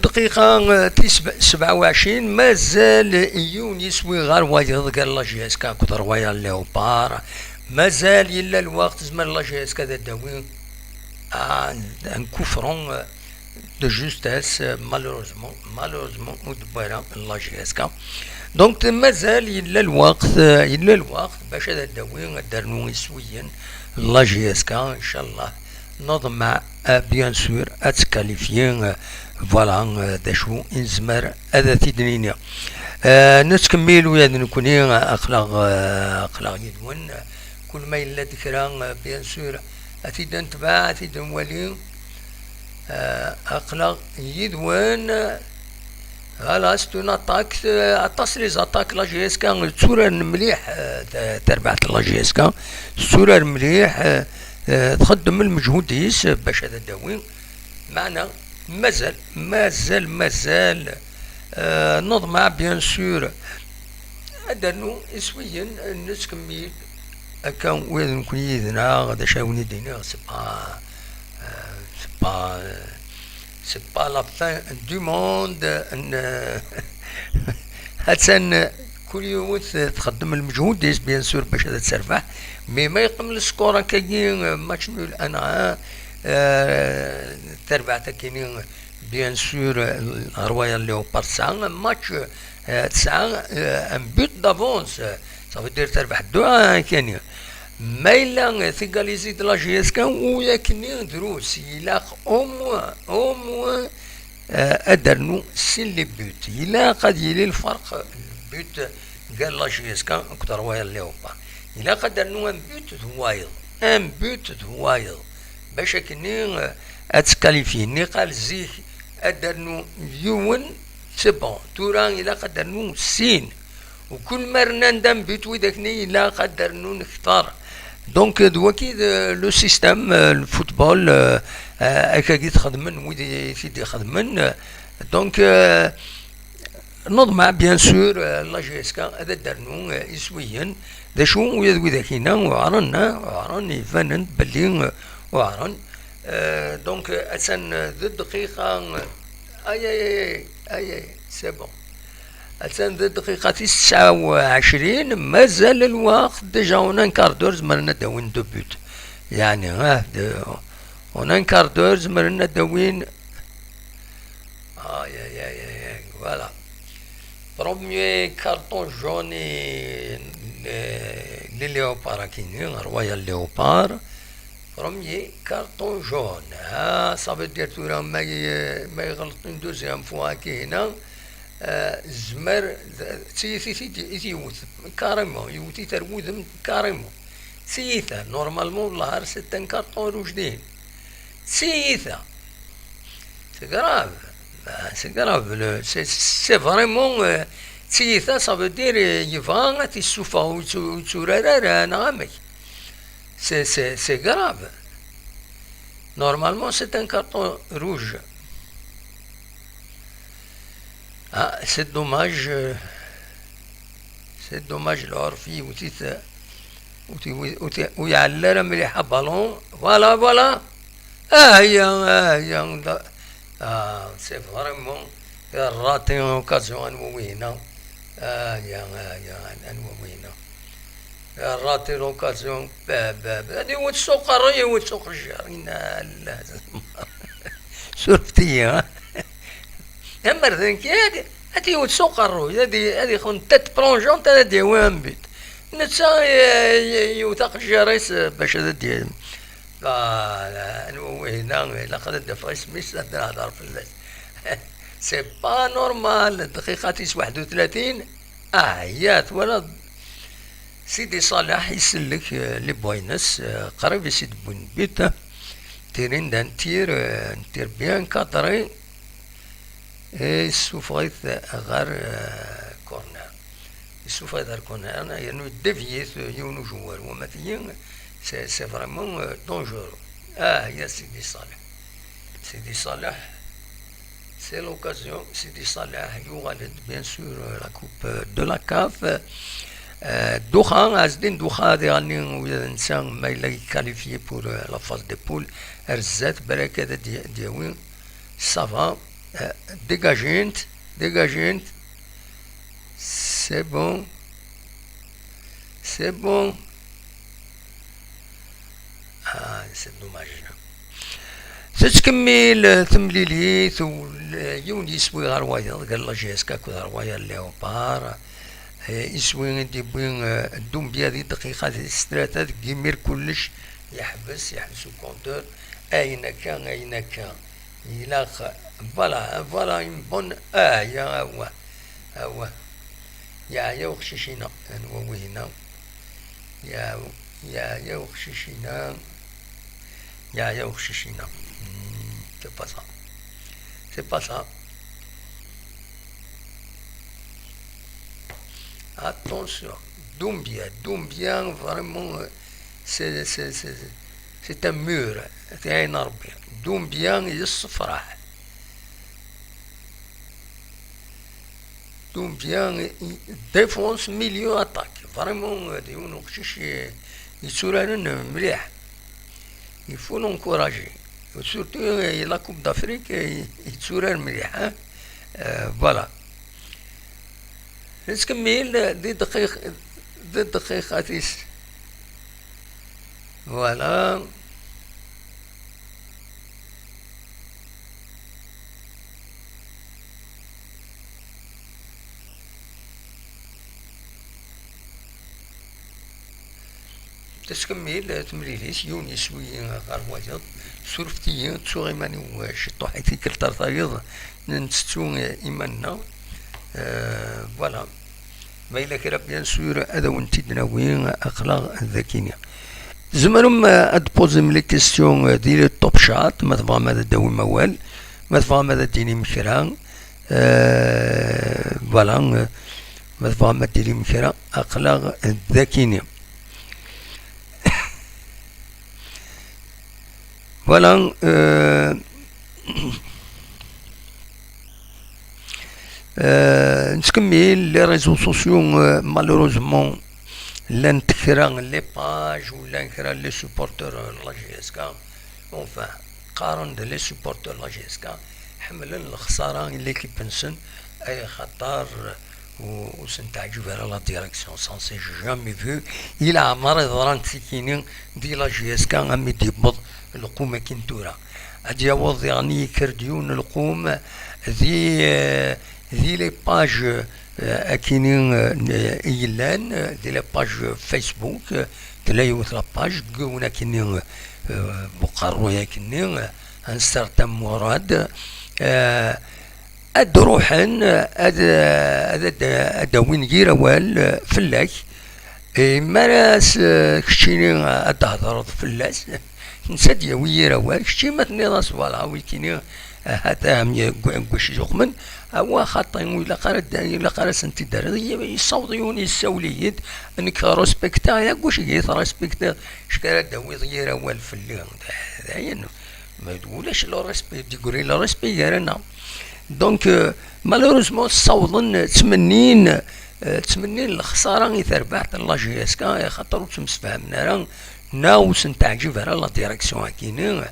dqiqa, eh, tis sebɛa u ɛecrin, mazal yiwen yiswi ɣer wayeḍ gar la J S K akked Royal Léopard. Mazal yella lweqt, tezmer la J S K ad d-tawi, ah, un coup franc, eh, de justesse, eh, malheureusement, malheureusement, ur d-tewwi ara la J S K. Donc, mazal yella lweqt, eh, yella lweqt bac ad d-tawi, ad d-ternu iswiyen la J S K, inchallah. Neḍmeɛ, eh, bien sûr, ad tkalifyi, eh, voilà, eh, d acu i nezmer ad t-id-nini. Eh, nettkemmil ula d nekkni, eh, aql-aɣ, eh, aql-aɣ yid-wen. Kul ma yella-d kra, eh, bien sûr, ad t-id-netbeɛ, ad t-id-nwali. Eh, aql-aɣ yid-wen. Voilà, c'est une attaque, eh, aṭas les attaques, la J S K tturaren mliḥ, eh, ta-, tarbaɛt n la J S K, tturar mliḥ, eh, eh, txeddem lmeǧhud-is, eh, bac ad d-tawi. Meɛna, mazal, mazal, mazal, eh, neḍmeɛ, bien sûr, ad d-ternu iswiyen, eh, nettkemmil. Akka, ula d nekkni yid-neɣ, d acu ara wen-id-iniɣ, c'est pas, euh, c'est pas, euh, c'est pas la fin du monde. N-, attan kul yiwet txeddem lmeǧhud-is, bien sûr, bac ad terbeḥ. Mais ma yeqqim le score akkagi, euh, match nul un à un, euh, tarbaɛt akini, bien sûr, euh, Royal Léopard tesɛa match, euh, tesɛa, euh, un but d'avance, euh, ça veut dire terbeḥ deux à un kani. Ma yella tigalizi de la J S K, ula akkenni drus, ilaq au moins, au moins, euh, ad d-ternu sin les buts. Ilaq ad yili lferq, but gar la J S K akked Royal Léopard. Ilaq ad d-ternu un but d wayeḍ, un but d wayeḍ. Bac akkenni, euh, ad tkalifyi. Niqal zik ad d-ternu yiwen, c'est bon. Tura ilaq ad d-ternu sin. U kul ma rnan-d un but, widak-nni ilaq ad d-rnun kter. Donc, euh, d waki d, euh, le système, euh, le football, euh, euh, akka i t-xedmen wid i t-id-ixedmen. Donc, euh, neḍmeɛ, bien sûr, euh, la J S K ad d-ternu, euh, iswiyen. D acu, ula d widak-inna uɛren, ah, uɛren, ibanen-d belli, euh, uɛren. Euh, donc, euh, attan, euh, d dqiqa, euh, ay, ay, ay, ay, ay, c'est bon. Attan d dqiqa tis tesɛa u ɛecrin, mazal lweqt, déjà en un quart d'heure zemren ad d-awin deux buts. Yeɛni, ah, de, en un quart d'heure zemren ad d-awin. Ay, ay, ay, ay, ay, voilà. Premier carton jaune i, euh, les Léopards akini, Royal Léopard. Premier carton jaune. Ah, ça veut dire tura ma y-, ma yeɣleḍ une deuxième fois akina, euh, zmer, d, d tiyita i t-, i t-yewwet, carrément, yewwet-it ar wudem, carrément. Tiyita, normalement, والله c'est un carton rouge din. Tiyita. C'est grave. Ah, c'est grave. Le, c'est, c'est vraiment, euh, tiyita, ça veut dire, euh, yebɣa ad t-issufeɣ, ur yettu-, ur yetturar ara, neɣ amek? C'est, c'est, c'est grave. Normalement, c'est un carton rouge. Ah, c'est dommage, euh, c'est dommage, lɛurf yewwet-it, ur t-, ur t-, ur t-, ur iɛelli ara mliḥ à ballon. Voilà, voilà. Ah, ya, ah, ya, da. Ah, c'est vraiment raté une occasion, anwa wihina. Ah, ya, ah, ya, anwa wihina. Raté l'occasion. Ba, ba, ba. Ad iwet s uqerruy, iwet s uqejjir. Inna Allah. Surfet-iyi, ha? Amer d nekk, ad, ad iwet s uqerruy, ad i-, ad ixun tête plongeante, ad d-yawi un but. Netta, y-, y-, yewwet aqejjir-is, eh, bac ad d-, voilà, anwa wihina, ilaq ad d-afeɣ isem-is, ad nehder fell-as. C'est pas normal, dqiqa tis waḥed u tlatin, ah, ya, twalaḍ, Sidi Ṣaleḥ isellek, eh, les buts-ines, eh, qrib i s-id-wwin but, eh, tirin d'un tir, eh, un tir bien cadré, et yessufeɣ-it ɣer, eh, corner. Yessufeɣ-it ɣer corner, yernu yeddeviyit yiwen ujewwer, wama tigi, c'est, c'est vraiment, eh, dangereux. Ah, ya Sidi Ṣaleḥ. Sidi Ṣaleḥ, c'est l'occasion, Sidi Ṣaleḥ yuɣal-d, bien sûr, la coupe de la CAF. Euh, Duxa, Ɛezdin Duxa, ad iɣenni ula d netta ma yella qualifié pour, euh, la phase de poule, ar zdat, balak ad d-, d-yawi, ça va, euh, dégagent, dégagent, c'est bon, c'est bon. Ah, c'est dommage. Tettkemmil, eh, temlilit, u, eh, yiwen yeswi ɣer wayeḍ, gar la J S K akked Royal Léopard. Eh, iswi i d-yewwi, eh, Doumbia di dqiqa tis tlata, deg yimir kullec yeḥbes, yeḥbes ukuntur. Ayen akka, ayen akka. Ilaq, voilà, voilà, une bonne, ah, ya, awah, awah. Yeɛya uqcic-ina, anwa wihina? Ya, yeɛya uqcic-ina, yeɛya uqcic-ina. Hmm, c'est pas ça. C'est pas ça. Attention. Doumbia, Doumbia, vraiment, euh, c'est, c'est, c'est, c'est un mur. C'est un arbre. Doumbia, il souffre. Doumbia, il défense, milieu, attaque. Vraiment, euh, d yiwen uqcic i-, yetturaren mliḥ. Il faut l'encourager. Surtout, euh, la Coupe d'Afrique, euh, yetturar mliḥ, hein. Euh, voilà. Nettkemmil di dqiq-, di dqiqat-is. Voilà. Tettkemmil, eh, temlilit, yiwen yeswi, eh, ɣer wayeḍ. Surfet-iyi, ttuɣ iman-iw, eh, ciṭuḥ i tikkelt ar tayeḍ, nettettu, eh, iman-nneɣ. Eh, voilà. Ma yella kra, bien sûr, ad awen-t-id-nawi, aql-aɣ d akini. Tzemrem, eh, ad d-pozem les questions, eh, di le top chat, ma tebɣam ad d-tawim awal, ma tebɣam ad d-tinim kra. Euh, voilà, euh, ma tebɣam ad d-tinim kra, aql-aɣ d akini. Voilà, euh, euh, nettkemmil, les réseaux sociaux, euh, malheureusement, llant kra les pages, ou llan kra les supporters, euh, n la J S K. Enfin, qqaren-d les supporters n la J S K, ḥemmlen lexsara i l'équipe-nsen, ay xaṭer ur, ur sen-teɛǧib ara la direction. Ça, c'est jamais vu. I leɛmer i ḍran tikini di la J S K, am i d-yewweḍ lqum akin tura. Ad yaweḍ diɣen yekker-d yiwen lqum di, eh, di les pages, eh, akini, eh, i yellan, eh, di les pages Facebook, eh, tella yiwet la page, deg yiwen akini, eh, buqerruy akini, eh, un certain Murad, eh, ad ruḥen, eh, ad, ad, ad, ad awin yir awal, eh, fell-ak. Eh, mi ara s-, eh, keččini, eh, ad d-thedreḍ fell-as, netta ad d-yawi yir awal, kečči ma tenniḍ-as, voilà, wikini, eh, hata am ye-, gw-, gwac i zuxmen, awa, xaṭi, ur ilaq ara d-, ilaq ara sen-t-id-terriḍ. Ye-, yessaweḍ yiwen yessawel-iyi-d, nekk respekteɣ, ya gwac i yi-trespektiḍ, acu ara d-tawiḍ yir awal fell-i? D-, dayen, Ma d ulac le respect, degré le respect gar-aneɣ. Donc, euh, malheureusement, ssawḍen ttmennin, euh, ttmennin lexsara i terbaɛt n la J S K, axaṭer ur ttemsefhamen ara, neɣ ur sen-teɛǧib ara la direction-agi-nni.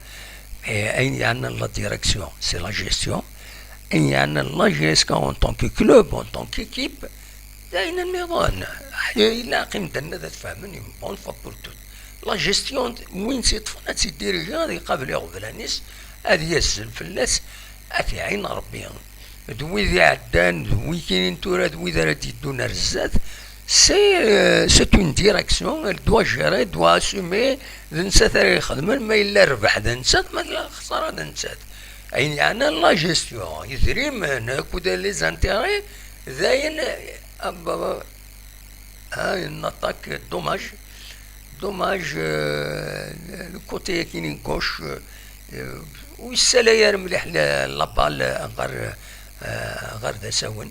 Eh, ayen yeɛnan la direction, c'est la gestion. Ayen yeɛnan la J S K en tant que club, en tant qu'équipe, d ayen nniḍen. Ilaq imdanen ad fehmen une bonne fois pour toutes. La gestion, win tt-yeṭṭfen ad tt-idiriǧi, ad iqabel iɣeblan-is, ad yazzel fell-as, ad t-iɛin Ṛebbi. D wid iɛeddan, d wikinin tura, d wid ara d-yeddun ar zdat, c'est, euh, c'est une direction, elle doit gérer, elle doit assumer, d nettat ara ixedmen, ma yella rrbeḥ d nettat, ma tella lexsara d nettat. Ayen yeɛnan la gestion, idrimen akked les intérêts, d ayen, ah, bah, bah, ah, une attaque, dommage, dommage, euh, le côté-agi n gauche, euh, euh, ur yessalay ara mliḥ la, la balle ɣer, euh, ɣer d asawen.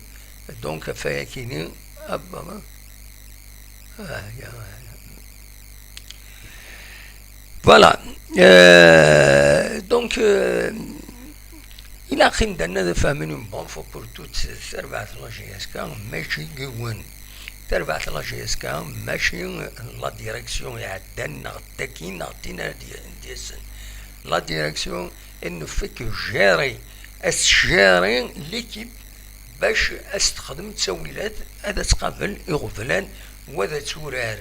Donc, ɣef wayagi-ni, ah, bah, bah, ah, ya, voilà. Euh, donc, euh, ilaq imdanen ad fehmen une bonne fois pour toutes, tarbaɛt n la J S K mačči yiwen. Tarbaɛt n la J S K mačči la direction iɛeddan neɣ d tagi neɣ d tin ara d-yasen. La direction, elle ne fait que gérer, ad tgérer l'équipe bac ad s-texdem ttawilat, ad tqabel iɣeblan, wa d ad turar.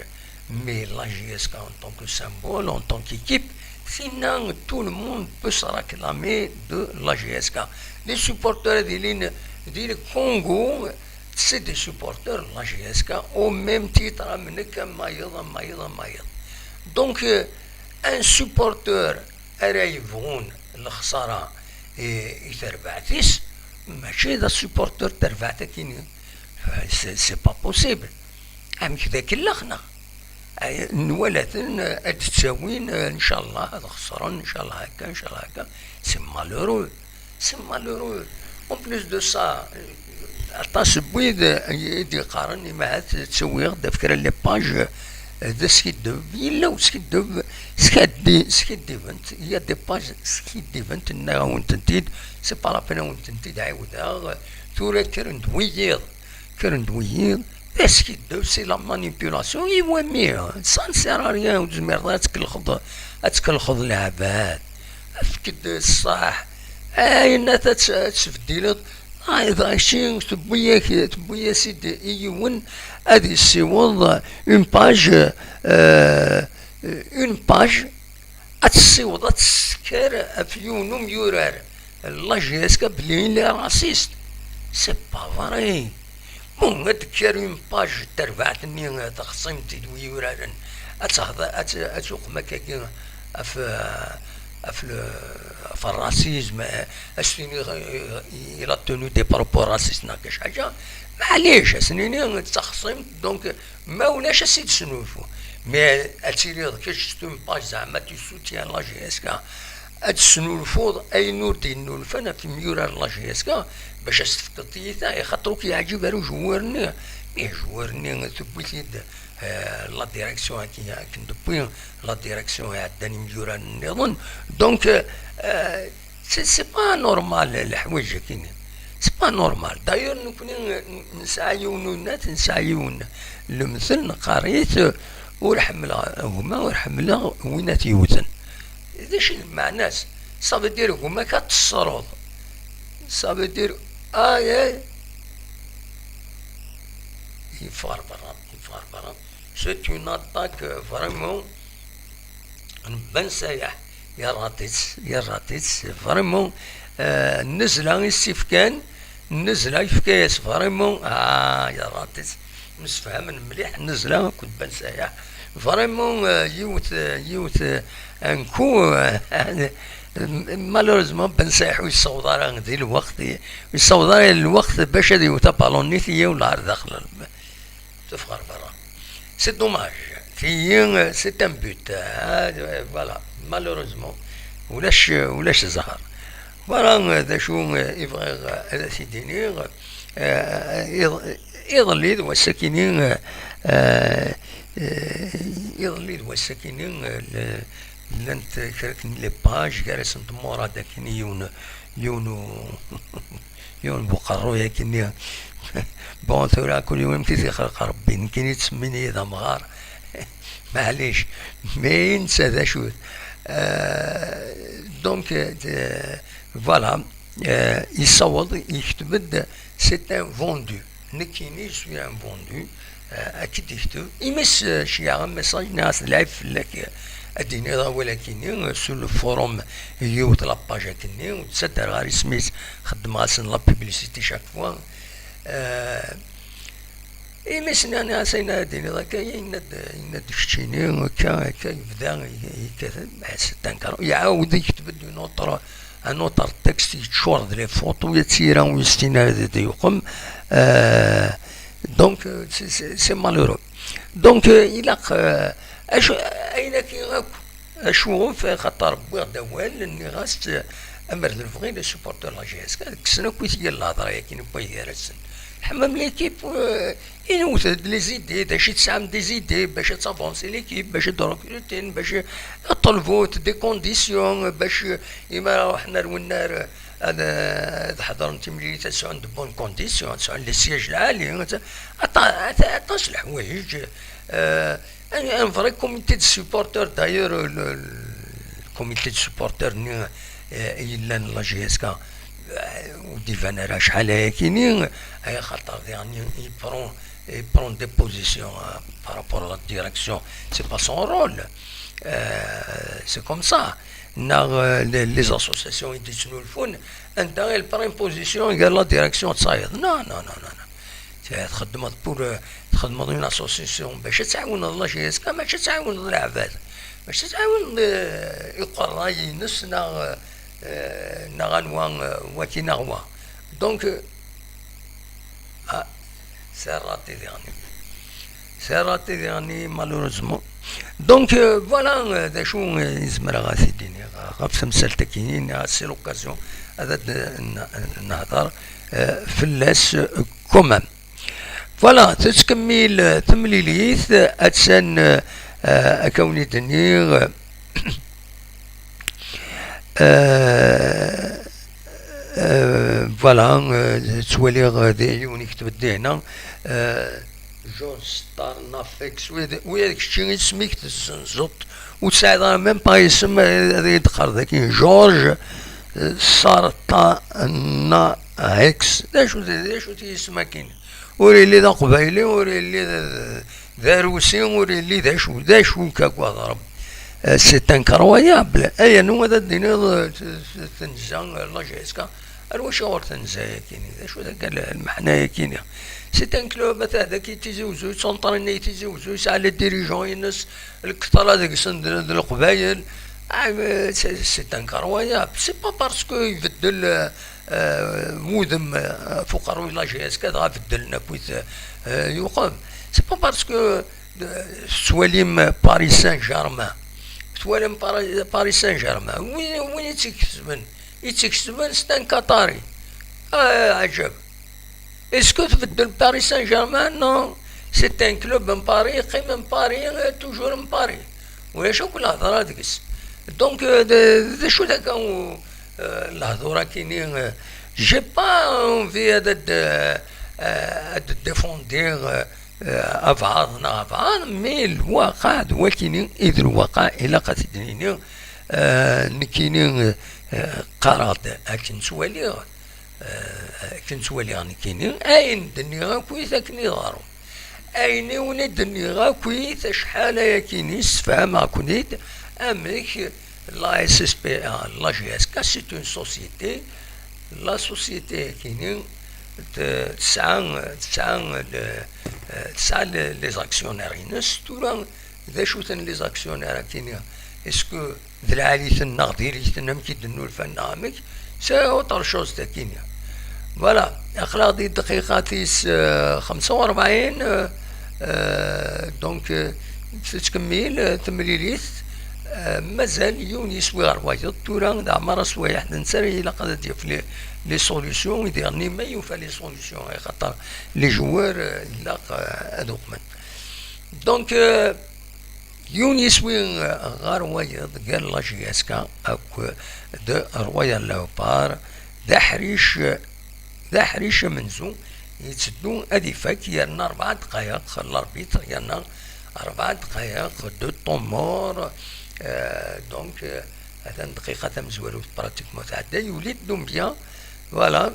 Mais la J S K en tant que symbole, en tant qu'équipe, tinna, tout le monde peut se réclamer de la J S K. Les supporters ad ilin di le Congo, c'est des supporters de la J S K au même titre am nekk, am wayeḍ, am wayeḍ, am wayeḍ. Donc, euh, un supporter ara yebɣun lexsara i, i terbaɛt-is, mačči d asupporter n terbaɛt akkin. C'est, c'est pas possible. Amek d akellax, neɣ? Ay, nwala-ten ad d-ttawin, ncallah ad xesren, ncallah akka, ncallah akka. C'est malheureux. C'est malheureux. En plus de ça, aṭas n wid i d-yeqqaren, imahat ttawiɣ-d ɣef kra n les pages d askiddeb. Yella uskiddeb, skaddi-, skiddiben-t. Il y a des pages skiddiben-t, nniɣ-awen-tent-id. C'est pas la peine ad wen-tent-id-ɛiwdeɣ. Tura kkren-d wiyiḍ. Kkren-d wiyiḍ. D askiddeb, c'est la manipulation. I wami? Ça ne sert à rien, ur tezmireḍ ara ad tkellxeḍ, ad tkellxeḍ leɛbad. Efk-d ṣṣeḥ. Ayen ad tt-, ad tesbeddileḍ. Ah, dɣa kečči tewwi-yak, tewwi-as-id i yiwen ad yessiweḍ une page, euh, une page, ad tessiweḍ, ad tesker ɣef yiwen umyurar. La J S K belli il est raciste. C'est pas vrai. Bon, ad d-kker une page n terbaɛt-nni, taxṣimt i d wi yuraren. Ad tehḍ-, ad t-, ad tuqem akkagi ɣef, ɣef le, ɣef le racisme, ad s-tini, euh, il a tenu des propos racistes neɣ kra ḥaǧa. Maɛlic, ad s-nini d taxṣimt, donc, ma ulac ad s-id-snulfu. Mais ad tiliḍ kečč c'est une page zeɛma tu soutiens la J S K, ad tesnulfuḍ ayen ur d-yennulfan ɣef imyurar n la J S K, bac ad s-tefkeḍ tiyita, i xaṭer ur k-yeɛǧib ara ujewwir-nni. Mais ujewwir-nni tewwi-t-id, euh, la direction akken, akken d-tewwi, la direction iɛeddan imyurar nniḍen. Donc, euh, c'est, c'est pas normal leḥwayeǧ-agi-nni. C'est pas normal. D'ailleurs, nekkni n-, nesɛa yiwen n unat, nesɛa yiwen n lemtel, neqqar-it, ur ḥemmleɣ gma, ur ḥemmleɣ win ad t-yewten. D acu i d lmeɛna-s? Ça veut dire gma-k ad t-tessreḍ. Ça veut dire, ah, eh, yeffeɣ ɣer berra, yeffeɣ ɣer berra. C'est une attaque, euh, vraiment n Ben Sayaḥ. Yerra-tt, yerra-tt, vraiment, euh, nnezla i s-ifkan, nnezla yefka-yas vraiment, ah, yerra-tt. Msefhamen mliḥ nnezla akked Ben Sayaḥ. Vraiment, euh, yiwet, euh, yiwet, euh, un coup, euh, malheureusement, Ben Sayaḥ ur yessaweḍ ara di lweqt, ur yessaweḍ ara lweqt bac ad yewwet abalun-nni, tiyi ula ɣer daxel. Teffeɣ ɣer berra. C'est dommage. Tiyi, c'est un but. Ah, voilà. Malheureusement. Ulac, ulac zzher. Voilà, euh, d acu, euh, i bɣiɣ, euh, ad as-id-iniɣ. Euh, iḍ-, iḍelli d wass-akini, euh, euh, euh, iḍelli d wass-akini, euh, le, Llant kra n les pages gar-asent Murad akkenni, yiwen, yiwen u-, yiwen n uqerruy akkenni. Bon, tura kul yiwen amek i t-ixleq Rebbi, nekkini ttsemmin-iyi d amɣar. Maɛlic, mais netta d acu. Euh, donc, euh, voilà, euh, yessaweḍ, yekteb-d, c'est un vendu. Nekkini, je suis un vendu, euh, ad k-id-yekteb. Imi s-, euh, ceyɛeɣ message, nniɣ-as d lɛib fell-ak, euh, ad d-tiniḍ awal akkenni, euh, sur le forum, yiwet la page akkenni, ur ttaddareɣ ara isem-is, xeddmeɣ-asen la publicité chaque fois. Euh, imi s-, nniɣ-as ayen ara d-tiniḍ akka, yenna-d, yenna-d keččini, akka, akka, yebda, y-, yekkat, c'est un carreau. Iɛawed yekteb-d une autre, un autre texte yeččur d les photos, ya tira, ur yessin ara d, d yuqem. Euh, donc, euh, c'est, c'est, c'est malheureux. Donc, euh, ilaq, euh, acu, ayen akki akk, acu ɣef, axaṭer wwiɣ-d awal, nniɣ-as, euh, amer d lebɣi les supporters la J S K, ad kksen akk i tga lhedra-agi n wway gar-asen. Ḥemmam l'équipe, euh, inewwet-d les idées, d acu i tesɛam des idées, bac ad tavansi l'équipe, bac ad recrutin, bac ad ṭelbut des conditions, bac, euh, imi ara ruḥen ar wennar, euh, ad, ad ḥeḍren timlilit, ad sɛun de bonnes conditions, ad sɛun les sièges lɛali, ad, aṭa-, aṭa-, aṭas leḥwayeǧ, euh, un, un vrai comité de supporters, d'ailleurs, le, le comité de supporters-nni, euh, yellan la J S K, euh, ur d-iban ara acḥal ayakini, ay xaṭer diɣen, il prend, il prend des positions, euh, par rapport à la direction, c'est pas son rôle. Euh, c'est comme ça. Neɣ, euh, les, les associations i d-yettnulfun, anda il prend position gar la direction d tayeḍ. Non, non, non, non, non. Txeddmeḍ pour, euh, txeddmeḍ une association bac ad tɛawneḍ la J S K, mačči ad tɛawneḍ leɛbad. Mačči ad tɛawneḍ, euh, iqerray-ines neɣ, euh, neɣ anwa, euh, waki neɣ wa. Donc, euh, ah, c'est raté diɣen. C'est raté diɣen, malheureusement. Donc, euh, voilà, euh, d acu, euh, i zemreɣ ad t-id-iniɣ, euh, ɣef temsalt-agi, c'est l'occasion ad d-nehder, euh, fell-as, euh, quand même. Voilà, tettkemmil, euh, temlilit, euh, attan, euh, euh, ad k-awen-id-iniɣ, euh, Euh, euh, voilà, euh, ttwaliɣ, euh, d-, yiwen ikteb-d dihna, euh, George Starnafex, wi d, wi d kečči isem-ik tezzenzeḍ, ur tesɛiḍ ara même pas isem, euh, ad yi-d-qqar daki, George, euh, Starnafex, d acu, d acu-t yisem-agi? Ur yelli d aqbayli, ur yelli d, d arusi, ur yelli d acu, d acu kagad Rebbi. Euh, c'est incroyable. Ay, anwa ad d-tiniḍ, euh, t-, t-, tenza, euh, la J S K? Ar wacu ɣur tenza yakini? D acu d akka l-, lmeḥna yakini? C'est un club, ata daki Tizi Uzzu, yettwanṭrina i Tizi Uzzu, yesɛa les dirigeants-ines, lketṛa deg-sen d, d Leqbayel. Ah, mais c'est, c'est incroyable. C'est pas parce que ibeddel, euh, euh, wudem, euh, ɣef uqerruy la J S K, dɣa beddlen akkit, euh, yuqem. C'est pas parce que, euh, tettwalim Paris Saint-Germain, tettwalim Paris, Paris Saint-Germain, win, win i tt-ikesben, i tt-ikesben, c'est un Qatari. Ah, ɛǧeb. Est-ce que tbeddel Paris Saint-Germain? Non. C'est un club en Paris, yeqqim en Paris, euh, toujours en Paris. Ulac akk lehḍra deg-s. Donc, euh, d, d acu d akka u-, euh, lehḍur-akini, euh, j'ai pas envie ad, ad, euh, euh, ad défendiɣ, euh, euh, abɛaḍ neɣ abɛaḍ, mais lwaqa d wakini i d lwaqa, ilaq ad t-id-nini, euh, nekkini, euh, euh, qqareɣ-d akken ttwaliɣ, euh, akken ttwaliɣ nekkini, ayen d-nniɣ akkit akken iḍerru. Ayen i wen-id-nniɣ akkit acḥal ayakini, ssefhameɣ-ken-id amek la S S P A, la J S K, c'est une société. La société-akini t-, tesɛa, tesɛa, euh, tesɛa les, les actionnaires-ines. Tura, d acu-ten les actionnaires-akini? Est-ce que d lɛali-ten neɣ diri-ten, amek i d-nnulfan neɣ amek? C'est autre chose, takini. Voilà, aql-aɣ di dqiqa tis, euh, xemsa u rebɛin, euh, euh, donc, euh, tettkemmil, euh, temlilit, euh, mazal yiwen yeswi ɣer wayeḍ, tura d Ɛmar Aswayeḥ, d netta ara ilaq ad d-yaf les, les solutions, i diɣen ma yufa les solutions, axaṭer les joueurs, euh, ilaq, euh, ad uqmen. Donc, euh, Yiwen yiswi ɣer wayeḍ gar la J S K akked Royal Leopard, d aḥric, d aḥric amenzu, yetteddu ad ifak yerna rebɛa ddqayeq, l'arbitre yerna rebɛa ddqayeq de temps mort. Euh, donc, euh, atan dqiqa tamezwarut pratiquement tɛedda, yuli-d Doumbia. Voilà.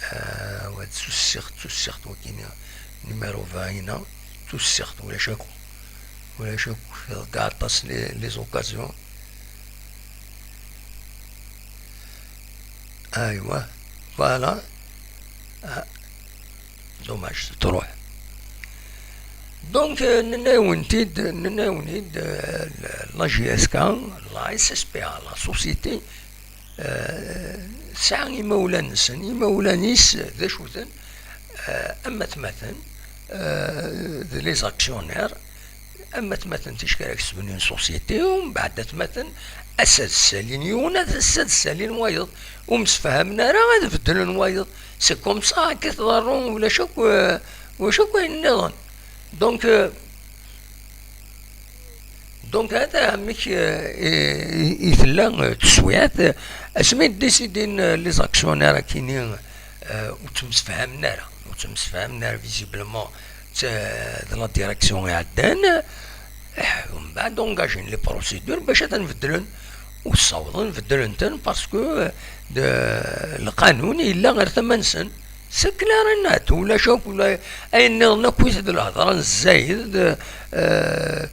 Ah, wa d tussiɣt, tussiɣt wakini, numéro vingt, tussiɣt, ulac akk, ulac akk, d aṭas les, les occasions. Aywa, voilà. Ah, dommage, truḥ. Donc, euh, nenna-yawen-t-id, nenna-yawen-id, euh, la J S K, la S S P A, la société, euh, tesɛa imawlan-nsen, imawlan-is d acu-ten, euh, am atmaten, euh, d les actionnaires, am atmaten ticki ara kesben une société, u mbeɛd atmaten ass ad ssalin yiwen, ass ad ssalin wayeḍ, ur msefhamen ara ad beddlen wayeḍ. C'est comme ça akka i tḍerru, ulac akk, euh, ulac akk ayen nniḍen. Donc, euh, donc, hata amek, euh, i, i, i tella, euh, teswiɛt, euh, asmi d-décidin, euh, les actionnaires akini, euh, ur ttemsefhamen ara, ur ttemsefhamen ara visiblement d, d la direction iɛeddan, eh, mbeɛd engagin les procédures bac ad ten-beddlen, u ssawḍen beddlen-ten parce que, euh, de, lqanun yella ar tama-nsen. C'est clair et net, ulac akk, ula, ayen nniḍen akk d lhedra n zzayed, euh,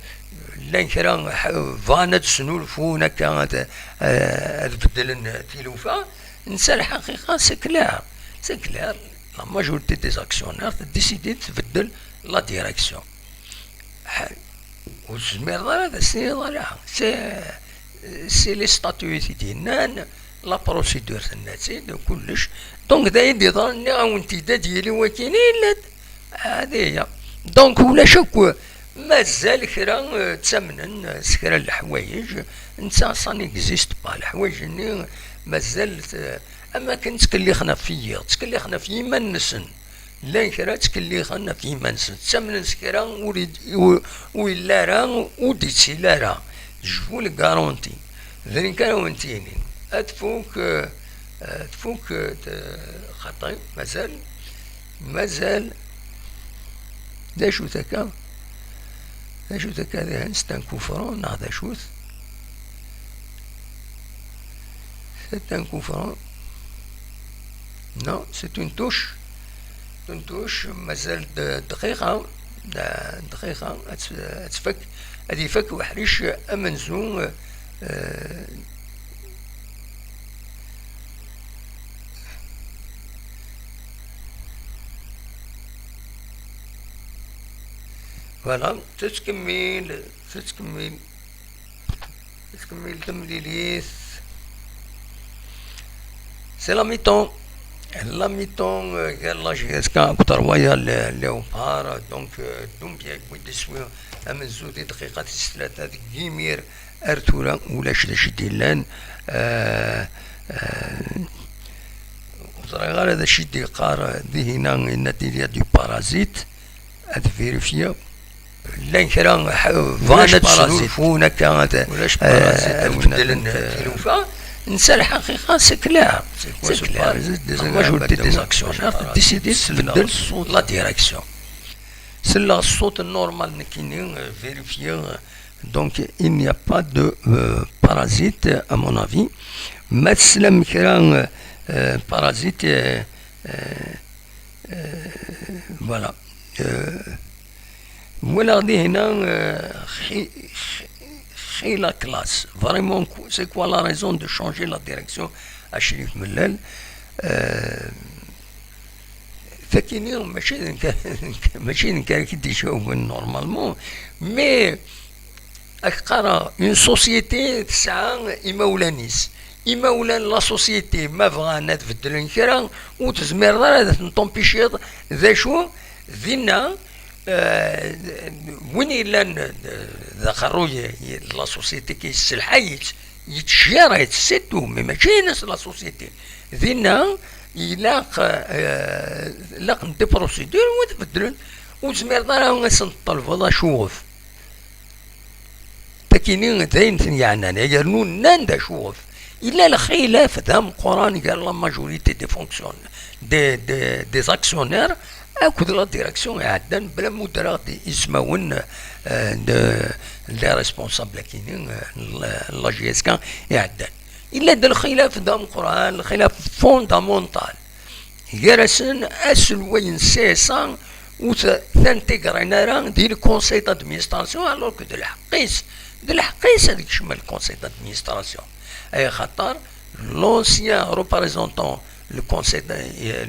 llan kra ḥ-, bɣan ad snulfun akka, ad, euh, ad beddlen tilufa. Netta lḥaqiqa, c'est clair, c'est clair, la majorité des actionnaires décidé tbeddel la direction. Ḥal. Ur tezmireḍ ara ad as-tiniḍ ala. C'est, c'est les statuts i t-id-yennan, la procédure tenna-tt-id, kullec. Donc, d ayen d-yeḍran, nniɣ-awen-t-id, ad yili wakini, yella-d. Hadi hiya. Donc, ulac akk, mazal kra, euh, ttamnen, euh, s kra n leḥwayeǧ, netta, ça n'existe pas. Leḥwayeǧ-nni, mazal, euh, am akken ttkellixen ɣef yiḍ, ttkellixen ɣef yiman-nsen. Llan kra ttkellixen ɣef yiman-nsen, ttamnen s kra ur i-, ur, ur yelli ara, ur d-yettili ara. Je vous le garantis. D nekk ara wen-t-yinin. Ad tfuk, eh, ad tfuk, eh, t-, xaṭi, mazal, mazal. D acu-t akka? D acu-t akka dihin? C'est un coup franc, neɣ d acu-t? C'est un coup franc. Non, c'est une touche. Une touche, mazal d-, dqiqa, d-, dqiqa, ad t-, ad tfak, ad ifak uḥric amenzu, euh, voilà, tettkemmil, tettkemmil. Tettkemmil temlilit. C'est la mi-temps. La mi-temps, euh, gar la J S K akked Royal Lé-, Léopard. Donc, euh, Doumbia yewwi-d iswi amenzu di dqiqa tis tlata deg yimir ar tura ulac d acu i d-yellan. Euh, euh, ur ẓriɣ ara d acu i d-yeqqar, euh, dihina, yenna-d il y a du parasite. Ad vérifier. Llan kra, ḥ-, bɣan ad snulfun akka, ad, ulac parasite, eh, ad beddlen tilufa. Netta lḥaqiqa, c'est clair. C'est clair. La majorité des actionnaires décidé tbeddel la direction. Selleɣ ṣṣut normal nekkini, euh, vérifier. Donc, il n'y a pas de, euh, parasite, à mon avis. Ma teslam kra, euh, parasite, euh, euh, Euh, voilà. Euh, voilà, dihina, euh, xi-, xi-, xi la classe. Vraiment, qu-, c'est quoi la raison de changer la direction à Chérif Mellal? Euh, takini, mačči d nekk, mačči d nekk ara k-id-ijawben normalement, mais Ak qqareɣ, une société tesɛa imawlan-is. Imawlan la société, ma bɣan ad beddlen kra, ur tezmireḍ ara ad ten-tempichiḍ. D acu? Dinna, euh, win yellan d, d aqerruy n la société, ki yesselḥay-itt, yettjir-itt, c'est tout, mais mačči ines la société. Dinna, ilaq, eh, laqent des procédures u ad beddlen. Ur tezmireḍ ara ad sen-tṭelbeḍ acuɣef. Takini d ayen ten-yeɛnan, yernu nnan-d acuɣef. Yella lxilaf d ameqqran gar la majorité des fonctionnaires, des, des, des actionnaires akked la direction iɛeddan, bla ma ur ddreɣ-d ismawen, eh, de, des responsables akini, eh, n la, n la J S K iɛeddan. Yella-d lxilaf d ameqqran, lxilaf fondamental. Gar-asen aselway n C S A ur t-, t-integrin ara di le conseil d'administration, alors que d lḥeqq-is, d lḥeqq-is ad yekcem le conseil d'administration. Ay xaṭer l'ancien représentant le conseil de,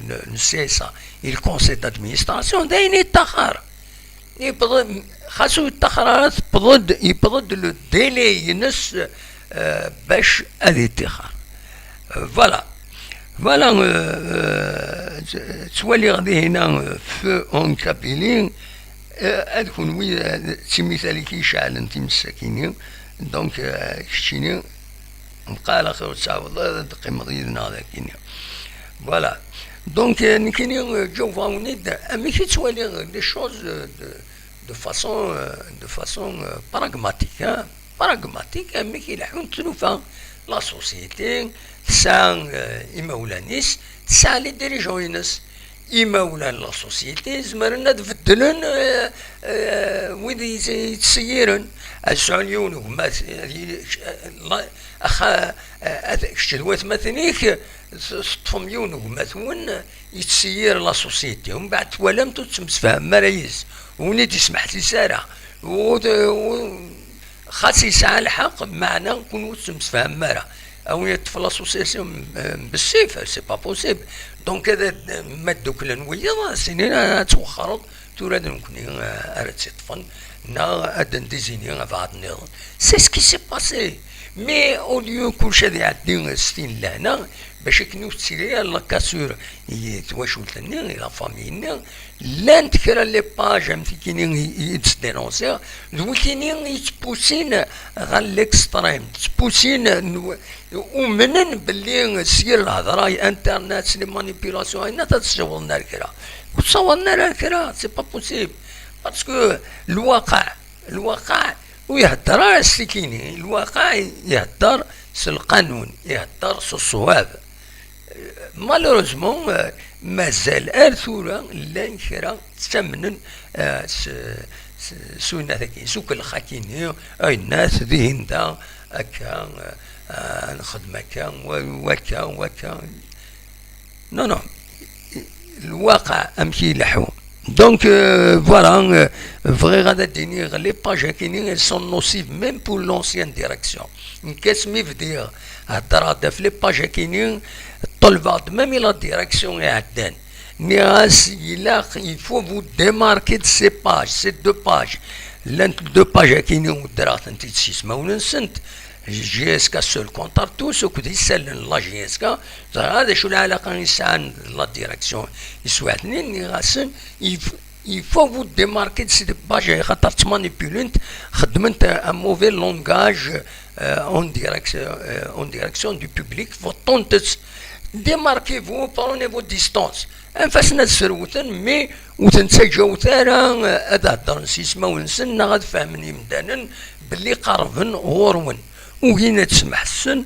le, le C S A et le conseil d'administration d ayen yettaxer. Yewweḍ-, xas ur yettaxer ara, tewweḍ-d, yewweḍ-d le délai-ines, euh, bac ad yettixer. Euh, voilà. Voilà, euh, euh, ttwaliɣ dihina, euh, feu en Kabylie, euh, ad kunwi, euh, d timitalik i iceɛlen times-agi-nni. Donc, euh, keččini, mqal axir ur tettɛawdeḍ ad teqqimeḍ yid-neɣ dagi-nni. Voilà. Donc, euh, nekkini, euh, ǧawbeɣ-awen-id amek i ttwaliɣ les choses, euh, de, de façon, euh, de façon, euh, pragmatique, hein. Pragmatique, amek i leḥḥun tlufa. La société tesɛa, euh, imawlan-is, tesɛa les dirigeants-ines. Imawlan n la société zemren ad beddlen, euh, euh, wid i, i yettṣeyyiren. Ad sɛun yiwen ugmat, ad yili, la, axa, ad, kečč d watmaten-ik, teṭṭfem yiwen ugmat-wen yettṣeyyir la société, umbeɛd twalam-t ur tettemsefhamem ara yid-s, ur wen-id-ismeḥsis ara, ur, ur, xas yesɛa lḥeqq, meɛna kun ur tettemsefhamem ara. Awi yeṭṭef l'association n, n bessif, c'est pas possible. Donc, ad, ad, ma dduklen wiyaḍ, ad s-inin ad twexxreḍ, tura d nekkni, eh, ara tt-iṭṭfen, neɣ ad d-ndizini abɛaḍ nniḍen. C'est ce qui s'est passé. Mais au lieu kullec ad iɛeddi s tin n lehna, bac akken ur tettili ara la cassure i twacult-nni, i la famille-nni, llant kra n les pages am tikini i, i d-sdénonsiɣ, d wikini i yettpusin ɣer l'extrême, ttpusin n, umnen belli s yir lhedra, internet, s les manipulations, ayen ad ssiwḍen ar kra. Ur ssiwḍen ara ar kra, c'est pas possible. Parce que lwaqeɛ, lwaqeɛ ur ihedder ara s tikini, lwaqeɛ ihedder s lqanun, ihedder s ṣṣwab. Malheureusement, euh, mazal ar tura llan kra ttamnen, euh, s, s, s uyennat-agi, s ukellex-agi-nni, ayennat dihin da, akka, euh, euh, nxeddem akka, wa-, wakka, wakka. Non, non. Lwaqeɛ amek i ileḥḥu. Donc, euh, voilà, euh, bɣiɣ ad d-iniɣ, les pages-agi-nni, elles sont nocives même pour l'ancienne direction. Nekk asmi bdiɣ heddreɣ-d ɣef les pages-agi-nni, ṭelbeɣ-d même i la direction iɛeddan. Nniɣ-as, ilaq, il faut vous démarquer de ces pages, ces deux pages. Llant deux pages-agi-nni, weddreɣ-tent-id s yismawen-nsent. J S K seul contre tous, akked isallen n la J S K, ẓriɣ d acu lɛalaqa i sɛan d la direction. Iswiɛt-nni nniɣ-asen, il f-, il faut vous démarquer de ces pages, xaṭer ttmanipulent, xeddment un mauvais langage, euh, en direct-, euh, en direction du public, beṭṭunt-tt. Démarquez-vous, prenez vos distances. Anef-asen ad srewten, mais ur ten-ttaǧǧawet ara, euh, ad heddren s yismawen-nsen, neɣ ad fehmen yimdanen belli qerben ɣur-wen. Ugin ad smeḥsen,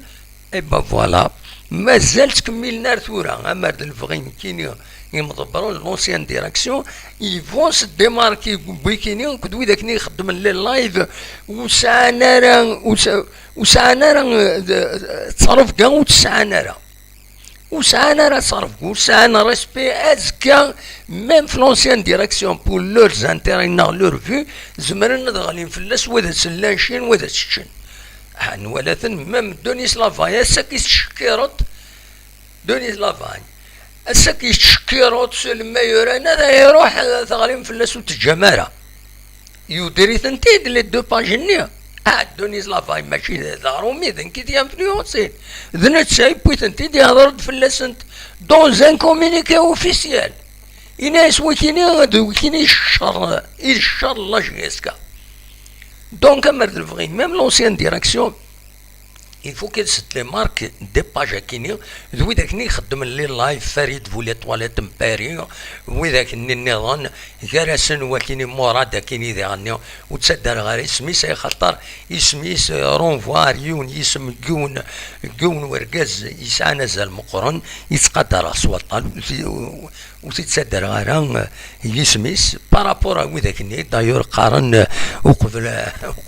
et ben voilà. Mazal ttkemmilen ar tura, amer d lebɣi nekkini imḍebbren, l'ancienne direction, ils vont se démarquer n wikini akked wid akken i ixeddmen les lives, ur sɛan ara, ur s-, ur sɛan ara, eh, d-, d-, ttrebga ur tt-sɛan ara. Ur sɛan ara ṣṣerf, ur sɛan respect. Azekka, même f l'ancienne direction, pour leurs intérêts neɣ leur vue, zemren ad ɣlin fell-as, wa ad as-llan cin, wa ad as-ččen. Ah, nwala-ten, même Denis Lavagne, ass-agi tettcekkireḍ Denis Lavagne. Ass-agi tettcekkireḍ s le meilleur, anada iruḥ, eh, teɣlim fell-as ur teǧǧam ara. Yuder-itent-id les deux pages-nni. Ah, Denis Lavagne mačči d, d aṛumi, d nekk i t-influencer. D netta yewwi-tent-id, yehder-d fell-asent dans un communiqué officiel. Yenna-yas wikini, d wikini i d ccer, i d ccer n la J S K. Donc, amer d lebɣi, même l'ancienne direction, Il faut qu'elle se démarque des pages akini, d widak-nni ixeddmen les lives, Farid bu les toilettes n Paris, widak-nni nniḍen, gar-asen wakini Murad akini diɣenni, ur ttaddareɣ ara isem-is, axaṭer isem-is, euh, renvoie ar yiwen yisem n yiwen, n yiwen wergaz yesɛan azal meqqren, yettqadar-aɣ s waṭṭan, ur t-, ur t-ttaddareɣ ara, euh, yisem-is, par rapport à widak-nni, d'ailleurs qqaren, euh, uqbel,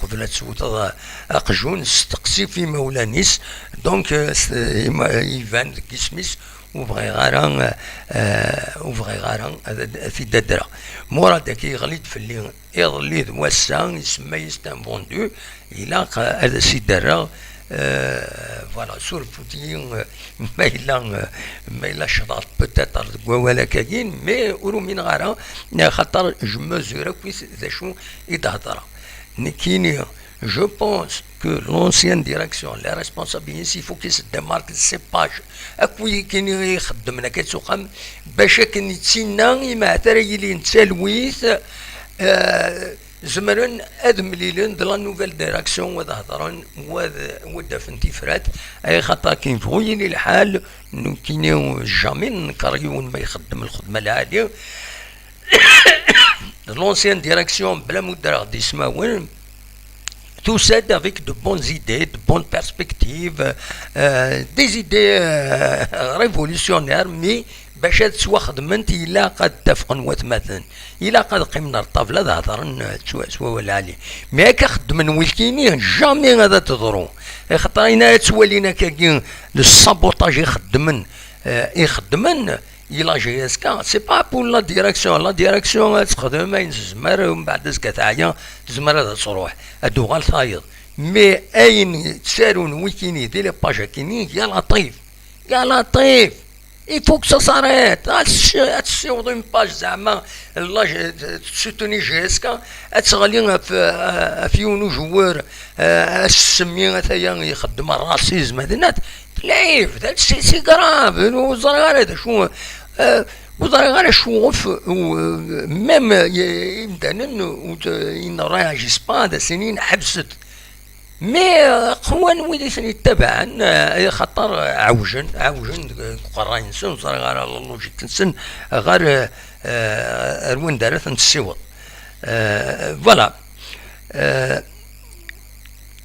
uqbel ad tewteḍ, euh, aqjun, steqsi f imawlan-is, donc, euh, s-, ima-, iban deg yisem-is, ur bɣiɣ ara, euh, ur bɣiɣ ara ad, ad t-id-adreɣ. Murad-agi yeɣli-d fell-i iḍelli d wass-a, isemma-yas un vendu, ilaq, euh, ad as-id-rreɣ, euh, voilà, surfut-iyi, euh, ma yella, euh, ma yella ccḍeɣ peut-être deg wawal akkagin, mais ur umineɣ ara, xaṭer je mesure akk d acu i d-hedreɣ. Nekkini, je pense que l'ancienne direction, les responsables ici, il faut qu'ils se démarquent de ces pages. Akk wigini i ixeddmen akka ttuqam, bac akken i d-tinna, imaɛt ara yilin d talwit, euh, zemren ad mlilen de la nouvelle direction, wa ad hedren, wa ad, wa ad d-afen tifrat, ay xaṭer akken yebɣu yili lḥal, nekkini jamais nenker yiwen ma ixeddem lxedma lɛali. L'ancienne direction, bla ma ddreɣ-d ismawen, tusa-d avec de bonnes idées, de bonnes perspectives, euh, des idées, euh, révolutionnaires, mais bac ad ttwaxedment, ilaq ad ttafqen watmaten. Ilaq ad qqimen ar ṭṭabla ad hedren, euh, s wa-, s wawal ɛali. Mais akka xeddmen wikini, jamais ad d-teḍru. Axaṭer ayen ara ttwalin akkagi, le sabotage i xeddmen, euh, i xeddmen, i la G S K, c'est pas pour la direction. La direction ad texdem ayen tezmer, umbeɛd azekka teɛya, tezmer ad truḥ, ad d-tuɣal tayeḍ. Mais ayen ttarun wikini di les pages akini, ya laṭif, ya laṭif, il faut que ça s'arrête. Ad tess-, ad tessiweḍ une page zeɛma, la G-, tessutuni G S K, ad teɣli ɣef, ɣef yiwen ujewwer, euh, ad s-semmi ataya ixeddem racisme, ad nat-, Lɛib, d, c'est, c'est grave, ur ẓriɣ ara d acu, euh, ur ẓriɣ ara acu ɣef, euh, même, euh, imdanen, ur t-, ils ne réagissent pas, ad as-inin ḥebset. Mais, euh, qwan wid i ten-ittabaɛen, euh, xaṭer, euh, ɛewjen, ɛewjen deg, deg uqerray-nsen, ur ẓriɣ ara la logique-nsen, ɣer, euh, euh, ar wanda ara ten-tessiweḍ. Euh, voilà. Euh,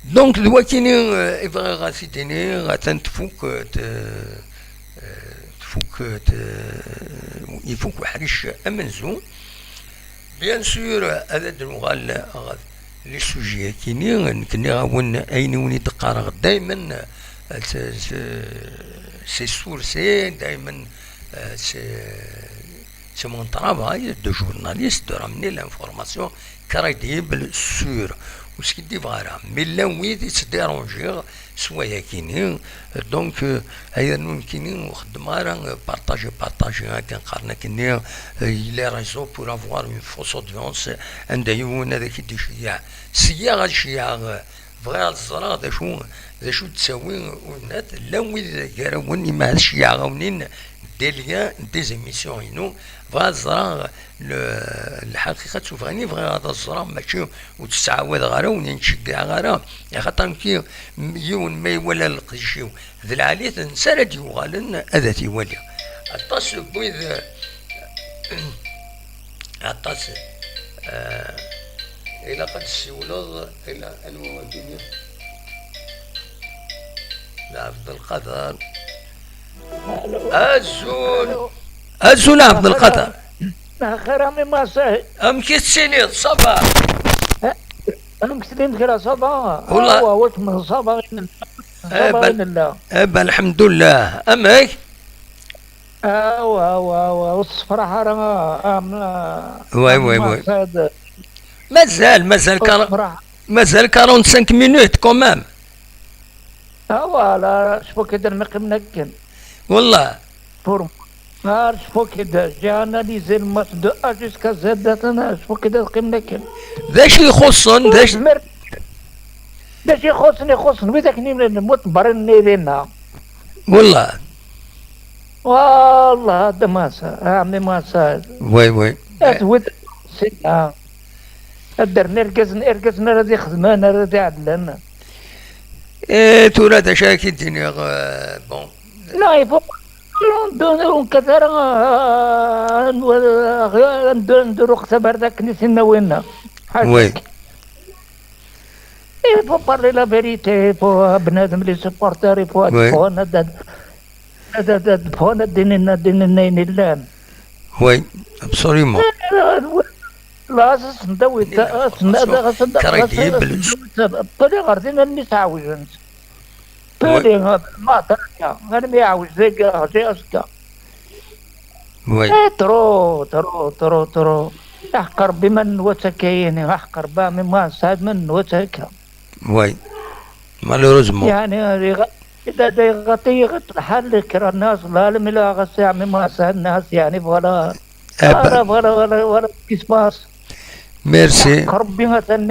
Donc, d wakini, euh, i bɣiɣ ad t-id-iniɣ, atan tfuk, euh, t-, euh, tfuk, euh, t-, ifuk uḥric amenzu. Bien sûr, ad d-nuɣal ɣer les sujets-akini, nekk nniɣ-awen ayen i wen-id-qqareɣ daymen, euh, c'est, c'est, c'est sourcé, daymen, euh, c'est, c'est mon travail de journaliste de ramener l'information crédible, sûre. Ur skiddibeɣ ara. Mi llan wid i ttdiranjiɣ s wayakini, donc, euh, ay rnu nekkini ur xeddmeɣ ara, euh, partager, partager, akken qqaren akkenni, euh, les réseaux pour avoir une fausse audience, anda yiwen ad ak-id-iceyyeɛ. Seyyaɣ ad ceyyeɛeɣ, euh, bɣiɣ ad ẓreɣ d acu, d acu d-ttawi, ur nat, llan wid gar-awen, ima ad ceyyeɛeɣ-awen-in des liens, des émissions-inu, bɣiɣ ad ẓreɣ le-, lḥaqiqa d tufɣini, bɣiɣ ad ẓreɣ, mačči ur tt-ttɛawadeɣ ara, ur ttceggiɛeɣ ara, axaṭer nekki m-, yiwen ma iwala leqdic-iw d lɛali-t, netta ara d-yuɣalen ad t-iwali. Aṭas n wid, aṭas, eh, ilaq ad d-ssiwleḍ, ila anwa wagini? D Ɛebdelqader. Azul. Azul a Ɛebdelqader. Axir a Mimi Sahi. Amek i tettiliḍ? Ça va? Eh, amek telliḍ kra? Ça va? Wallah. Awa, wa kemm, ça va, ça va, nella. Eh ben, lḥemdullah. Amek? Awa, awa, awa, ur tessefraḥ ara, a, a, a, oui, oui, oui. Mazal, mazal, mazal quarante-cinq minutes quand même. Ah, voilà, je crois que d-, neqqimen akken. Wallah. Pour moi. Ah, je crois que d-, j'ai analysé le match de A jusqu'à Z, atan, je crois que d-, neqqimen akken. D acu ixuṣṣen, d acu? D acu ixuṣṣen, ixuṣṣen, wid akken imlen, mut n berra n Nirina. Wallah. Wallah, d massa, ah, mais massa. Oui, oui. Ad wid, c'est, ah. Ad d-rren irgazen, irgazen ara d-ixedmen, ara d-iɛedlen. Eh, tura d acu ara k-id-iniɣ, eh, bon. Non, il faut pas, ur nkat ara, ah, ad nduru ɣef tabarda akken i s-inna winna. Oui. Il faut parler la vérité, il faut, ah, bnadem, les supporters, il faut ad ffɣen, ad, ad, ad, ad, ad ffɣen, ad d-inin, ad d-inin ayen illan. Oui, absolument. Eh, eh, la, as-asen-d-awi, as-asen-d-awi, as-asen-d-awi, crédible. Ṭṭali ɣer din almi sɛewjen. Ṭṭali, ah, ma akka, almi iɛewj dagi, ɣer azekka. Oui. Eh, trop, trop, trop, trop. Aḥeqq Rebbi ma nenwa-tt akka yini, aḥeqq Rebbi, ɛemmi Muḥend Saɛid ma nenwa-tt akka. Oui. Malheureusement. Yeɛni, ad iɣ-, ad, ad iɣaṭ, iɣaṭ lḥal kra n nnas, la, la, la, ɣas ɛemmi Muḥend Saɛid, nnas, yeɛni, voilà. Ah, voilà, ben. Voilà, voilà, voilà ce qui se passe. Merci. Aḥeqq Rebbi, atan,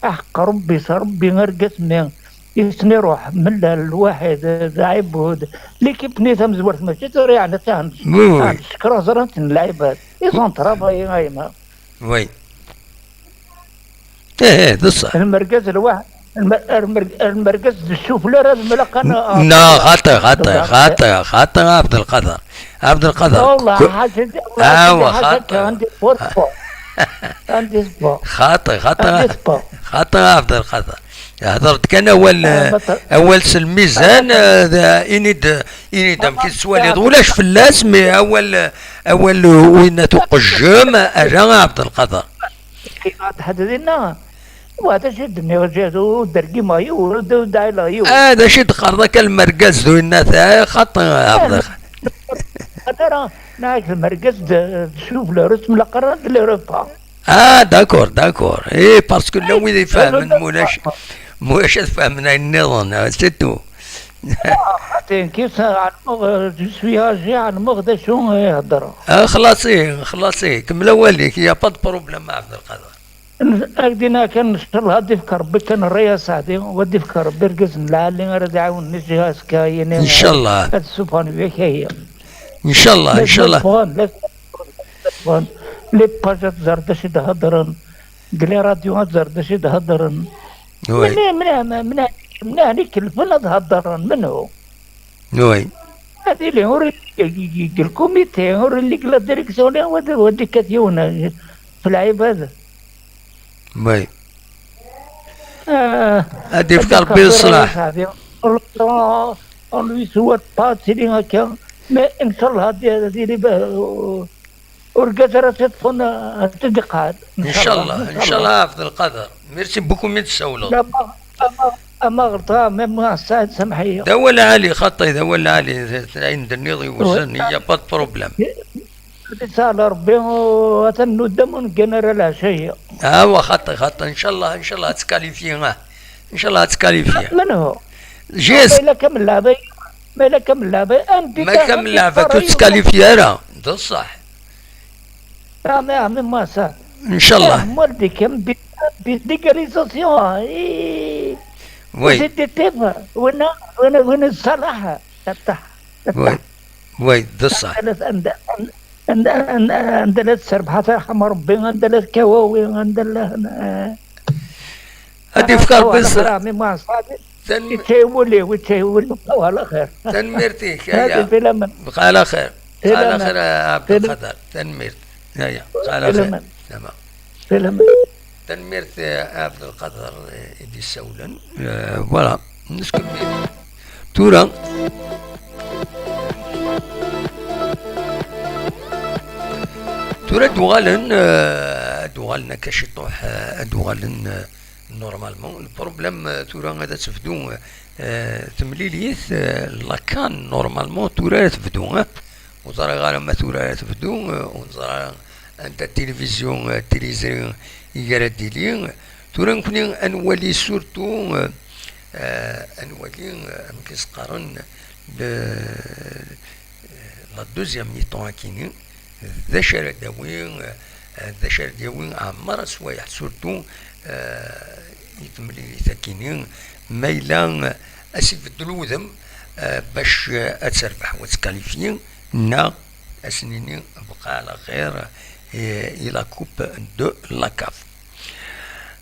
aḥeqq Rebbi, s Rebbi, argaz-nni, isem iruḥ, mellal, lwaḥid, d Ɛibud. L'équipe-nni tamezwart, mačči tura, yeɛni, atan, oui, oui, atan, ccekra ẓran-ten lɛibad. Ils ont travaillé, ayma. Oui. Eh, eh, d ṣṣeḥ. Lmergaz lwaḥ-, lmer-, lmer-, lmergaz d ssufla ara d mlaqan, ah, neɣ xaṭi, xaṭi, xaṭi, xaṭi, Ɛebdelqader. Ɛebdelqader. Wallah, ku-, ḥaca, awa, xaṭi. Andi sport. Andi sport. Xaṭi, xaṭi, andi sport. Xaṭi, Ɛebdelqader. Hder-d kan awal, ah, eh, awal s lmizan, eh, d-, ini-d, ini-d amek i tettwaliḍ. Ulac fell-as, mais awal, awal winna tuqejjem, ala Ɛebdelqader. Kif ad ḥed dinna? Wa, d acu i d-nniɣ, jadu, ur d-rgimeɣ yiwen, ur d-, ur d-ɛileɣ yiwen. Ah, d acu i d-qqareḍ akka, lmergaz d uyennat, ah, xaṭi, ah, xaṭi. Ara, neɣ lmergaz d, d ssufla, ur s-mlaq ara d l'Europa. Ah, d'accord, d'accord. Eh, parce que llan wid ifehmen, mulac, mulac ad fehmen ayen nniḍen, ah, c'est tout. Ah, xaṭi, kif ɛelmeɣ, je suis âgé, ɛelmeɣ d acu i heddreɣ. Ah, xlaṣi, xlaṣi, kemmel awal-ik, y a pas de problème, Ɛebdelqader. N-, ak-d-iniɣ kan, ncallah ad d-ifk Rebbi kan rray aseɛdi, u ad d-ifk Rebbi irgazen lɛali ara d-iɛawnen i azekka, yini, ncallah, ad ssufɣen wiyak-ayi. Ncallah, ncallah. Lezm ad ffɣen, lezm ad ffɣen. Les pages ad ẓren d acu i d-heddren, deg les radios ad ẓren d acu i d-heddren. Oui. Mni-, mni-, mni-, mni-, mni-, ikellfen ad heddren, menhu? Oui. Ad ili ur illi deg, deg, deg lkumiti, ur illi deg la direction, wa d, wa d-ikkat yiwen, eh, f lɛibad. Oui. Ah, ad ifk Rebbi ṣṣeḥ. On, on lui souhaite pas, tili akka, mais ncallah ad, ad ili ba-, Urgaz ara t-iṭṭfen, ad t-id-iqɛed. Ncallah, ncallah, ncallah, Ɛebdelqader. Merci beaucoup mi d-tsawleḍ. Ama, ama, ama ɣelṭeɣ, même Saɛid, sameḥ-iyi. D awal ɛali, xaṭi, d awal ɛali. Ayen d-tenniḍ yewzen, il y a pas de problème. Ad isahel Rebbi, u atan nuddam ur neggan ara leɛca-yi. Awa, xaṭi, xaṭi, ncallah, ncallah ad tkalifyi, ah. Ncallah ad tkalifyi. Menhu? Jis. Ma yella kamel leɛba, ma yella kamel leɛba, anda ma kamel leɛba, ur tkalifyi ara, d ṣṣeḥ. Ah, mais, ah, mais moi, ça. Ncallah. Ah, moi, des cam-, des, des, des égalisations, hein, et oui. C'est des thèmes, وين، وين، وين صلاح؟ Oui. Oui, d ṣṣeḥ. Anda, anda, anda, anda, anda la tserbeḥ, ad terḥem Rebbi, anda la tkawawi, anda la, eh. Ad ifk Rebbi ṣṣeḥ. Tanem-, ittawuli, ittawuli, bqa ɛla xir. Tanemmirt-ik, aya. Bqa ɛla xir. Bqa ɛla xir, a Ɛebdelqader. Tanemmirt. Aya, bqa ɛla xir. Tamam. Tanemmirt, eh, a Ɛebdelqader, eh, i d-issawlen. Eh, voilà. Neskemmel. Tura, tura ad d-uɣalen, eh, ad d-uɣalen akka ciṭuḥ, eh, ad d-uɣalen, eh, normalement. Le problème, eh, tura ad tebdu, eh, temlilit, eh, la CAN, normalement, tura ad tebdu, eh. Ur ẓriɣ ara ma tura ara tebdu, eh, ur neẓri ara anta tilivizyu, eh, tilizri i ara d-tili. Tura nekni ad nwali surtout, eh, eh, ad nwali, eh, amek i s-qqaren, le, eh, la deuxième mi-temps akini, d acu ara d-tawi, eh, d acu ara d-yawi Ɛmer Aswayeḥ, surtout, eh, i temlilit akini, ma yella, eh, ad s-ibeddel udem, eh, bac, eh, ad terbeḥ u ad tkalifyi, neɣ ad s-nini bqa ɛla xir, eh, i la coupe de la CAF.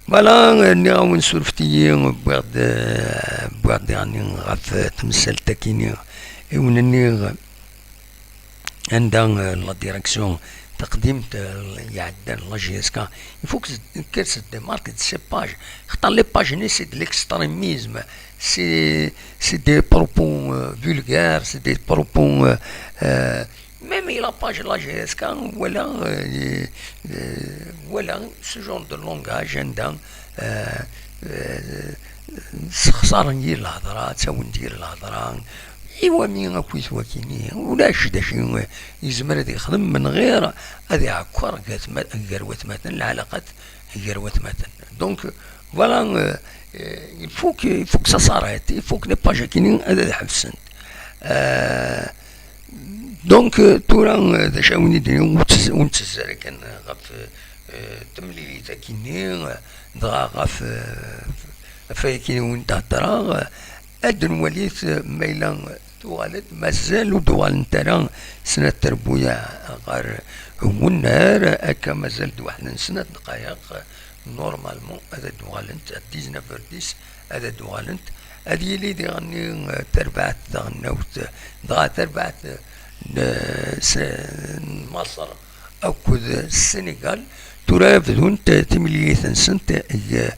Voilà, nniɣ-awen surfet-iyi, wwiɣ-d, wwiɣ-d daɣen ɣef temsalt-akini i wen-nniɣ, anda, eh, la direction taqdimt, eh, iɛeddan la J S K, il faut que kkes-d, marque-d ces pages, xaṭer les pages-nni c'est de l'extrémisme, c'est, c'est des propos, euh, vulgaires, c'est des propos, euh, euh, même la page la J S K, voilà, euh, euh, voilà ce genre de langage, anda, euh, euh, sexsaren yir lhedra, ttawin-d yir lhedra. Iwami akk i twakini, ulac d acu yezmer ad yexdem menɣir ad iɛekkeṛ gar tma-, gar watmaten, lɛalaqat gar watmaten. Donc, voilà, euh, euh, il faut que, il faut que ça s'arrête, il faut que les pages-akini ad, ad ḥebsent. Euh, donc, euh, tura, euh, d acu ara wen-id-iniɣ, ur ttez-, ur nettezzi ara kan ɣef, euh, temlilit-akini, euh, dɣa ɣef, euh, ɣef wayakini wen-d-heddreɣ, euh, ad nwali, euh, ma yella tuɣal-d, mazal ur d-uɣalent ara snat trebbuyaɛ ɣer wennar, akka mazal-d waḥed n snat dqayeq, normalement ad d-uɣalent, à dix-neuf heures dix ad d-uɣalent, ad yili diɣenni, eh, tarbaɛt taɣelnawt, dɣa tarbaɛt n, s-, n Maṣer akked Senegal, tura bdunt timlilit-nsent deg, eh,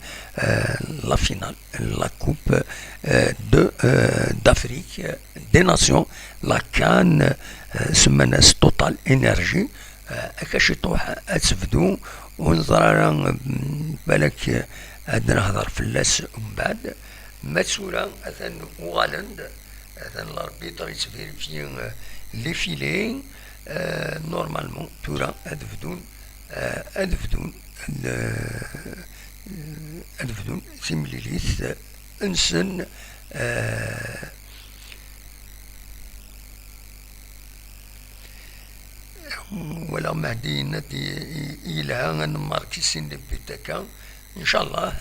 la finale, la Coupe, eh, de, eh, d'Afrique des Nations, la CAN, eh, semman-as Total Energy, eh, akka ciṭuḥ ad tebdu, ur neẓri ara, mm, balak, eh, ad nehder fell-as umbeɛd. Ma d tura, atan uɣalen-d, atan l'arbitre yettvirifyi, eh, les filets, eh, normalement, tura ad bdun, eh, ad bdun, eh, ad bdun timlilit, eh, nsen, eh, wala Mehdi yenna-d i-, i-, yelha ad nmarki sin les buts akka. Ncallah,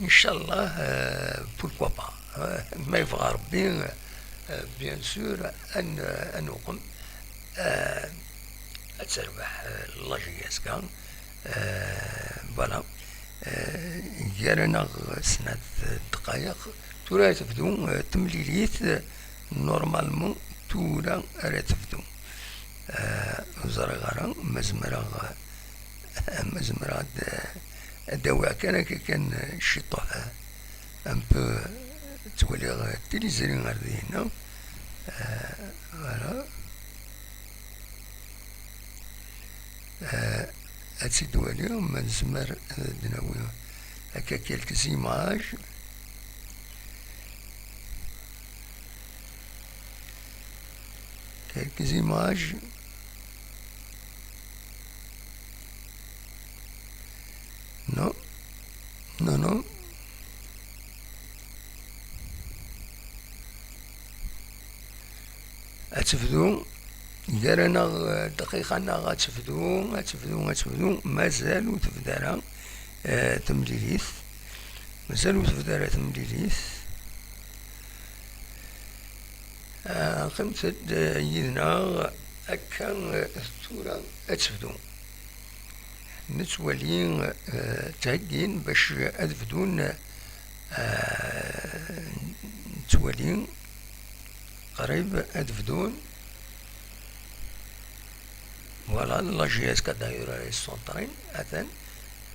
ncallah, eh, pourquoi pas. Eh, ma yebɣa Rebbi, eh, bien sûr, ad n-, ad nuqem, eh, ad terbeḥ, eh, la J S K. Eh, voilà. Eh, gar-aneɣ snat dqayeq. Tura ara tebdu, eh, temlilit, eh, normalement tura ara tebdu. Eh, ur ẓriɣ ara ma zemreɣ, eh, ma zemreɣ ad, ad d-awiɣ kan akka kan, eh, ciṭuḥ, eh, un peu, ttwaliɣ, eh, tiliẓri ar dinna. Eh, voilà. Eh, ad tt-id-waliɣ, ma nezmer ad d-nawi akka quelques images. Quelques images. Non. Non, non. Ad tebdu, gar-aneɣ, eh, dqiqa-nneɣ, ad tebdu, ad tebdu, ad tebdu, mazal ur tebda ara, eh, temlilit, mazal ur tebda ara temlilit. Eh, qqimet-d, eh, yid-neɣ, akka, eh, tura ad tebdu. Nettwali, eh, ttheggin bac ad bdun, eh, nettwali qrib ad bdun. Voilà, la J S K d'ailleurs, ils sont en train, atan.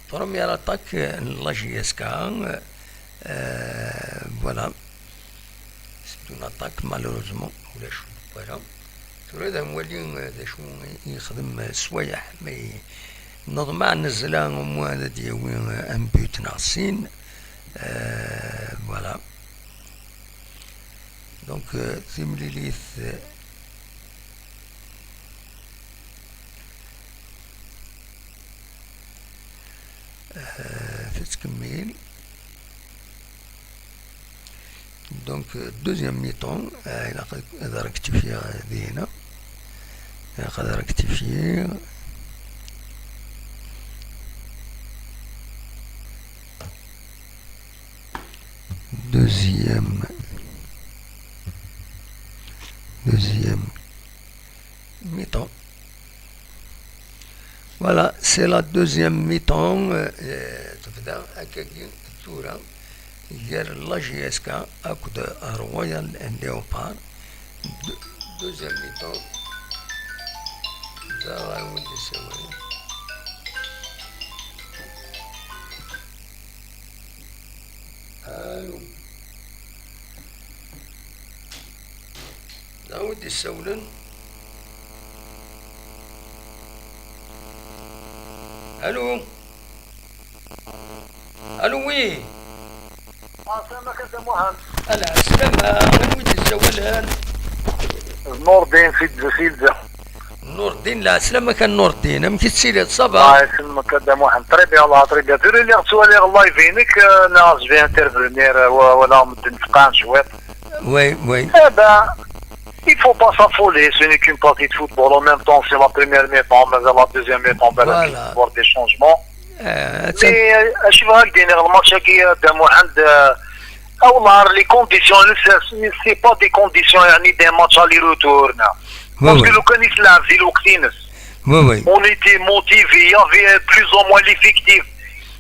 Première attaque n la J S K, euh, voilà. C'est une attaque, malheureusement, ulac wala. Tura ad nwali, euh, d acu i yexdem, euh, Swayeḥ, mais neḍmeɛ nezla au moins ad d-yawi, euh, un but neɣ sin. Euh, voilà. Donc, euh, timlilit, euh, euh, tettkemmil. Donc, euh, deuxième mi-temps, euh, ilaq ad rectifier dinna. Ilaq ad rectifier. Deuxième, deuxième mi-temps. Voilà, C'est la deuxième mi-temps, euh, euh, tebda akkagi tura gar la J S K akked Royal Léopard. De-, deuxième mi-temps. Da ɣer win d-isawalen. Allô. Da win d-isawlen. Allô. Allô, oui. Ɛeslama-k a Dda Muḥend. Ɛeslama, anwa i d-yessawalen? Nurdin si Tezzac. Nurdin, ɛeslama-k a Nurdin, amek i tettiliḍ, ça va? Ɛeslama-k a Dda Muḥend, très bien, Allah, très bien. Tura lliɣ ttwaliɣ live-inek, euh, neɣ je vais intervenir, euh, wa-, wala medden fqeɛen cwiṭ. Oui, oui. Eh ben, il faut pas s'affoler, ce n'est qu'une partie de football. En même temps, c'est la première mi-temps, mais la deuxième mi-temps, ben, il va y avoir des changements. Mais, euh, je vais dire, le match-agi, euh, Dda Muḥend, euh, ah, والله, les conditions, c'est, c'est pas des conditions, يعني, des matchs aller-retour, non. Oui, parce que لو كان يتلعب في الوقت ينس. Oui, oui. On était motivés, il y avait plus ou moins l'effectif.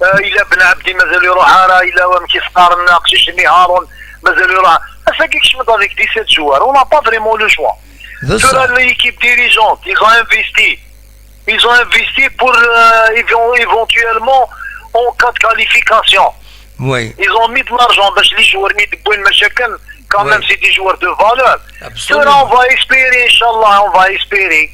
آه، إلا بن عبدي مازال يروح، راه إلا مكيسقار الناقشي شني هارون مازال يروح. Ça fait quelque chose avec dix-sept joueurs. On n'a pas vraiment le choix. Tura l'équipe dirigeante, ils ont investi. Ils ont investi pour, euh, évent-, éventuellement en cas de qualification. Oui. Ils ont mis de l'argent باش les joueurs ما يدبوين مشاكل. Quand même, c'est des joueurs de valeur. Absolument. Tura, on va espérer, Inch'Allah, on va espérer.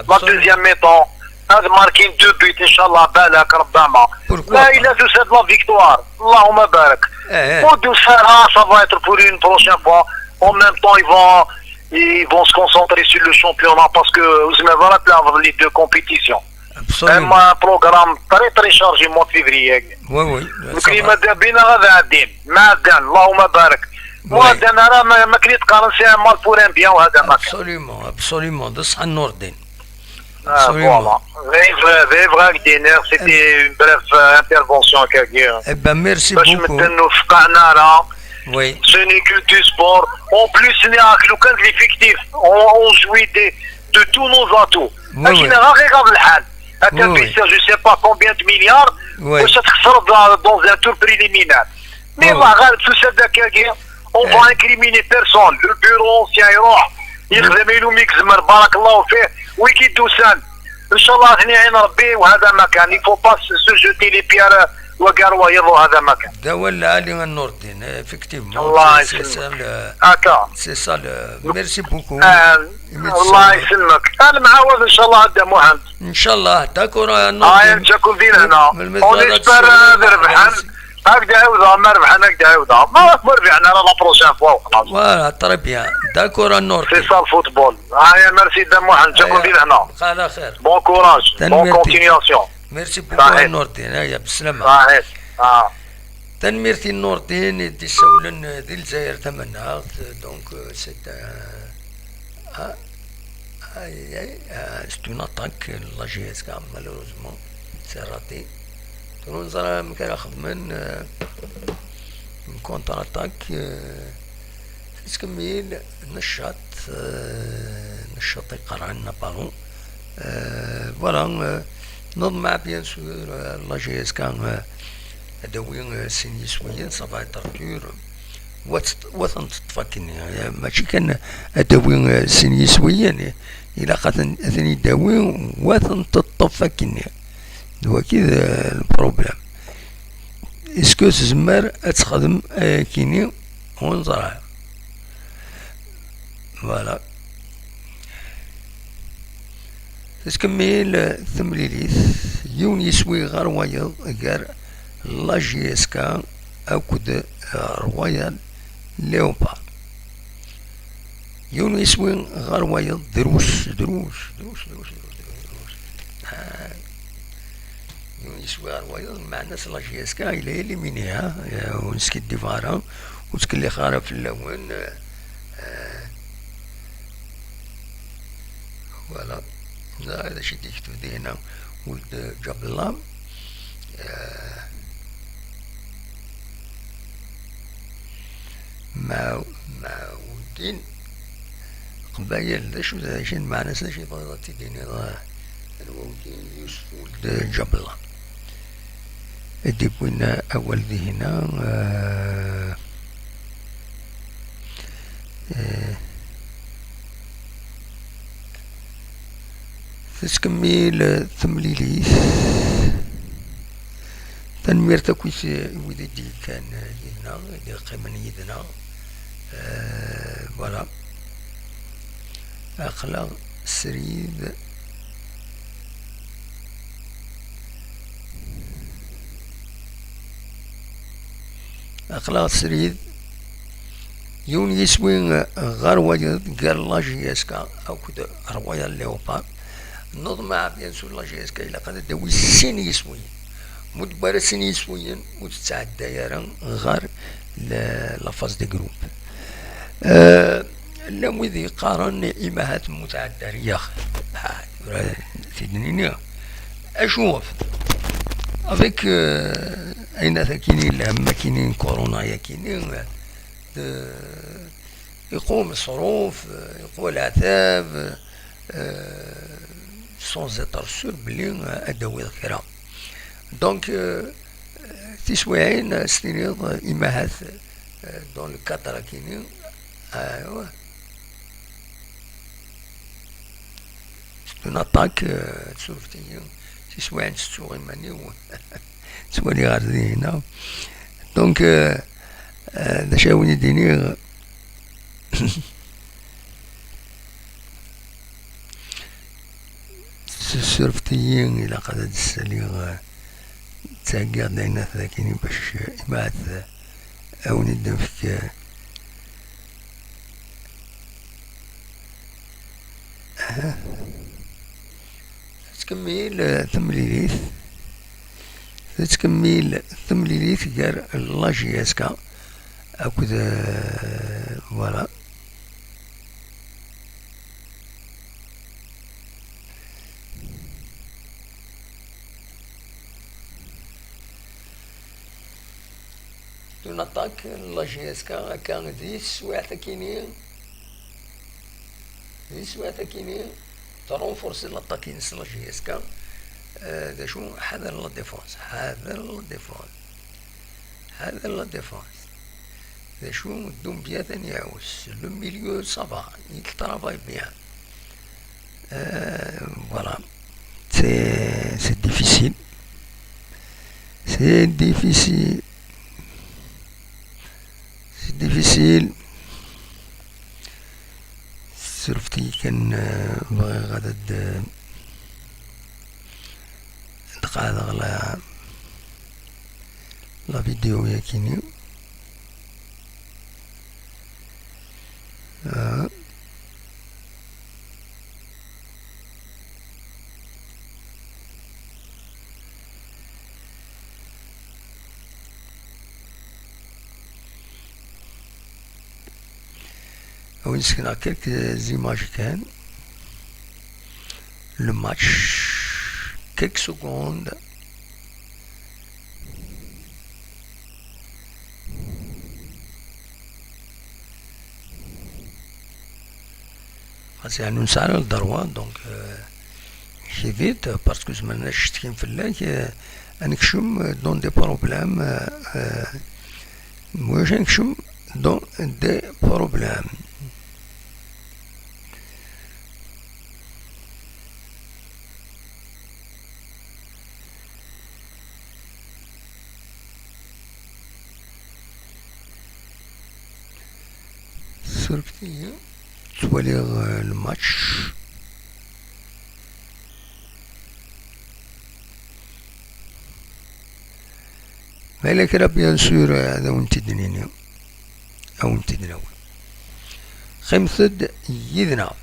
La deuxième mi-temps, هاد marquer deux buts, Inch'Allah, بالك ربما. Pourquoi pas. لا، إلا توصل la victoire, اللهم بارك. Eh, eh. Pour de ça, ça va être pour une prochaine fois. En même temps, ils vont, ils vont se concentrer sur le championnat parce que وزميض راه تلعب les deux compétitions. Absolument. Un programme très, très chargé, mois de février. Oui, oui. Donc, ça va. ماذا بينا غادي عادين. معدن، اللهم بارك. Oui. معدن راه ما، ما كان يتقارن سي مال pour un bien وهذا ما كان. Absolument, absolument. بصح نور الدين. Ah, absolument. Voilà. Vive, vive Agdiner, c'était une brève, euh, intervention, كاكي. Eh ben, merci beaucoup. باش مدن وفقعنا راه. Oui. Ce n'est que du sport. En plus, لو كان l'effectif, on, on jouit de, de tous nos atouts. Oui, oui. لكن راه غير هذا الحال. هذا البيسير، je sais pas combien de milliards, oui, باش تخسر dans, dans un tour préliminaire. Mais oui, الله غالب، في السدة كاكي، on va incriminer personne. Le bureau ancien يروح يخدم يلوم يكزمر، بارك الله فيه، ويكي دوسان. إن شاء الله غني عين ربي، وهذا ما كان. Il faut pas se jeter les pierres وكاع روايض، وهذا ما كان. داول العالي النور الدين، effectivement. الله يسلمك. C'est ça le, هكا. C'est ça le, merci beaucoup. آه، الله يسلمك. أنا معاود إن شاء الله عند محمد. إن شاء الله. D'accord يا نور الدين. آه، تكون دين هنا. On espère، آه، ربحان. هكذا عاودها، ما ربحان هكذا عاودها. ما، ما ربحنا، على la prochaine fois وخلاص. Voilà, très bien. D'accord يا نور الدين. C'est ça le football. آه، يا merci دم محمد، تكون دين هنا. على خير. Bon courage, bonne continuation. Merci beaucoup يا نور الدين. هيا، بالسلامة. صحيح. آه. Tanemmirt i Nurdin i d-issawlen di Lezzayer tamaneɣt, donc, euh, c'est un, ah, aïe, aïe, ah, c'est une attaque, la J S K, malheureusement, c'est raté. Tura neẓra amek ara xedmen, euh, une contre-attaque, euh, Tettkemmil, neccaṭ, euh, neccaṭ iqerran abalu. Euh, voilà, euh, neḍmeɛ, bien sûr, euh, la J S K, euh, ad d-tawi, euh, sin yiswiyen, ça va être dur. Wa tent-, wa ten-teṭṭef akkenni, euh, mačči kan ad d-tawi, euh, sin yiswiyen, ilaq ad ten-, ad ten-id-tawi, wa ten-teṭṭef akkenni. D wagi i d, euh, le problème. Est-ce que tezmer ad texdem ayakini? Ur neẓri ara. Voilà. Tettkemmil temlilit, yiwen yiswi ɣer wayeḍ gar la J S K akked, euh, Royal Léopard. Yiwen yiswi ɣer wayeḍ, drus, drus, drus, drus, drus, drus. Ah. Yiwen yiswi ɣer wayeḍ, meɛna-s la J S K, il est éliminé, ha? Eh, ur neskiddibeɣ ara, ur ttkellixeɣ ara fell-awen. Eh, voilà. Neẓra d acu i d-yekteb dinna Weld Ǧabella. Eh, Mɛa-, Mɛawdin Qbayel, d acu, d acu n meɛna-s, d acu i tebɣiḍ ad t-id-tiniḍ? Wagi Yusef Weld Ǧabella i d-yewwin awal dihina. Eh, eh, tettkemmil temlilit. Tanemmirt akkit i wid i d-yekkan yid-neɣ, i d-yeqqimen yid-neɣ. Eh, voilà. Aql-aɣ srid. Aql-aɣ srid. Yiwen yiswi ɣer wayeḍ gar la J S K akked Royal Leopard. Neḍmeɛ, bien sûr, la J S K ilaq ad d-tawi sin yiswiyen. Mu d-wara sin yiswiyen, ur tettɛedday ara ɣer la, la phase de groupe. Euh, llan wid yeqqaren imahat mu tɛedda riyax. Ah, tura t-id-nini. Acu avec, euh, ayen akini, lhem akini, corona yakini, euh, iqum ṣṣruf, iqwa leɛtab, euh, sans être sûr belli, euh, ad d-tawiḍ kra. Donc, euh, tiswiɛin, euh, s-tiniḍ, euh, imahat, euh, dans le cadre akini, euh, c'est une attaque, euh, surfet-iyi, tiswiɛin tettuɣ iman-iw, ttwaliɣ ar dihina. Donc, euh, euh, d acu ara wen-id-iniɣ? Tessurfeḍ-iyi, ilaq ad d-ssaliɣ, eh, ttɛeggiɣ-d ayen akk akini bac, eh, imaɛet, eh, a wen-id-nefk, eh, aha. Tettkemmil, eh, temlilit. Tettkemmil temlilit gar la J S K akked, eh, voilà. Une attaque, la J S K, akka, di teswiɛt akini, di teswiɛt akini, trenforcer l'attaque-ines la J S K, euh, d acu, ḥader la défense, ḥader la défense, ḥader la défense. D acu, Doumbia atan iɛuss, le milieu, ça va, il travaille bien. Euh, voilà. C'est, c'est difficile. C'est difficile. C'est difficile. Surfti kan, euh, bɣiɣ ad d-, ad d-qeɛdeɣ la, la vidéo yakini. Ah. Ad wen-sekneɣ quelques images kan. Le match, quelques secondes. Xas yeɛni ur nesɛi ara le droit, donc, euh, c'est vite, parce que zemren ad ccetkin fell-ak, euh, ad nekcem dans des problèmes, euh, euh, ulac ad nekcem dans des problèmes. Surfet-iyi, ttwaliɣ, euh, le match. Ma yella kra, bien sûr, ad awen-t-id-nini, ad awen-t-id-nawi. Qqimet-d yid-neɣ.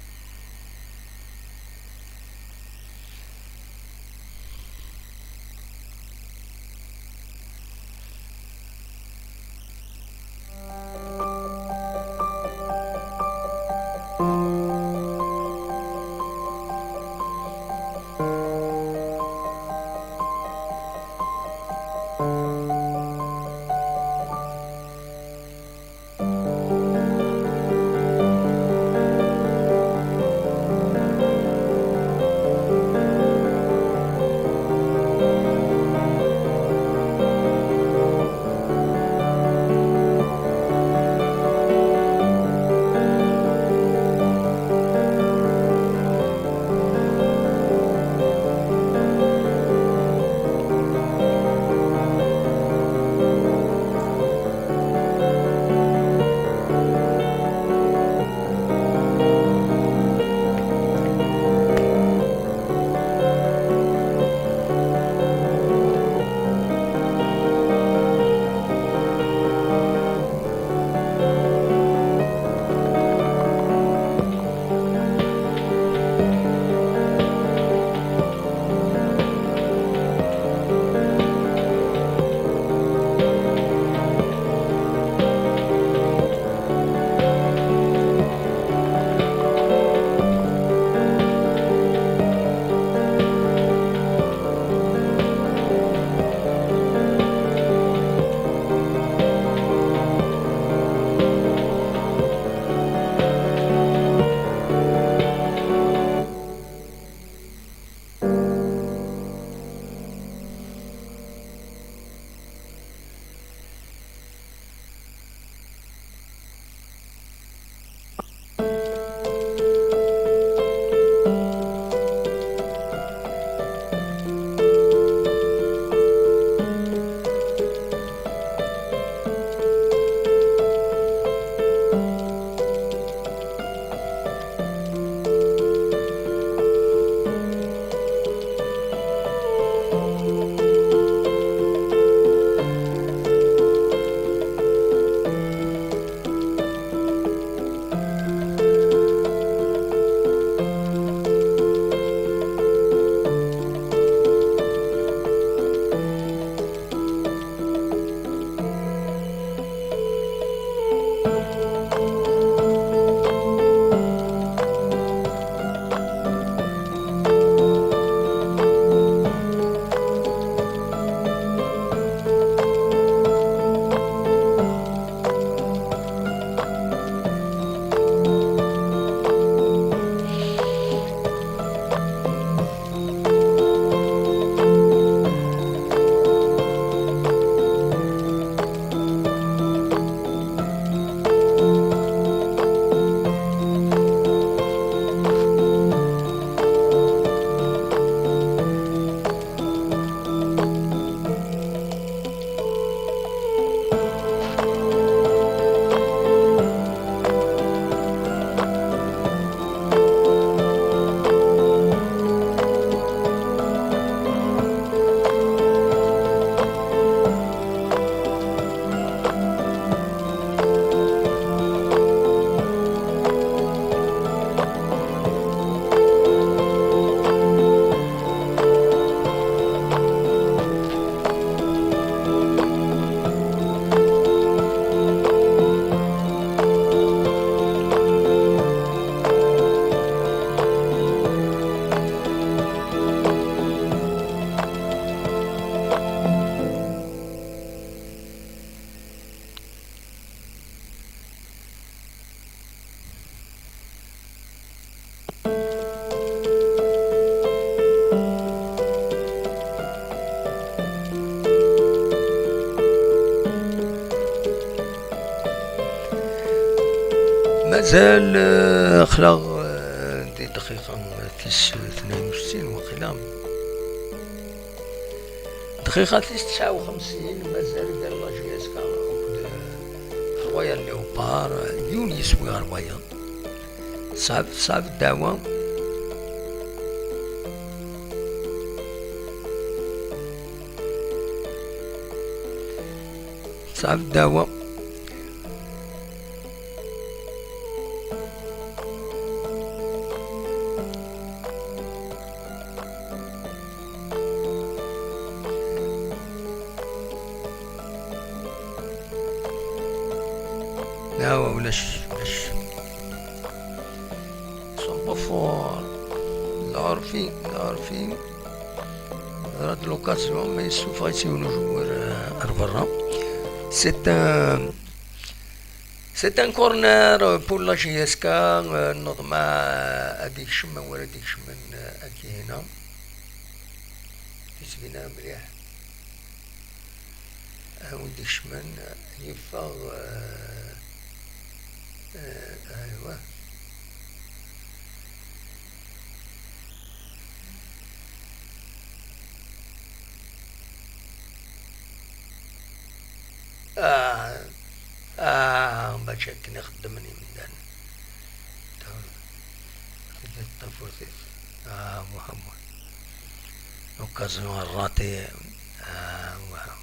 Mazal, eh, aql-aɣ, eh, di dqiqa tis tnayen u settin waqila. Dqiqa tis tesɛa u xemsin, mazal gar la J S K akked, eh, Royal Léopard, eh, yiwen yeswi ɣer wayeḍ. Tesɛa, tesɛa ddeɛwa. Tesɛa ddeɛwa. لا، ولاش، ولاش. صبفور. العرفي، العرفي. راه لوكازيون ما يسوفايتي ولا جوار، آه، برا. C'est un C'est un corner pour la J S K, euh, نظمة، آه، أديك شمن ولا أديك شمن، آه، أكي هنا. تسبينا مليح. آه، وديك شمن، آه، يفغ، آه، آه، أيوة. آه، آه، باش هكا خدمني من دان. خدمت الطفوسيس. آه، محمد. لوكازيون الراتي. آه، محمد.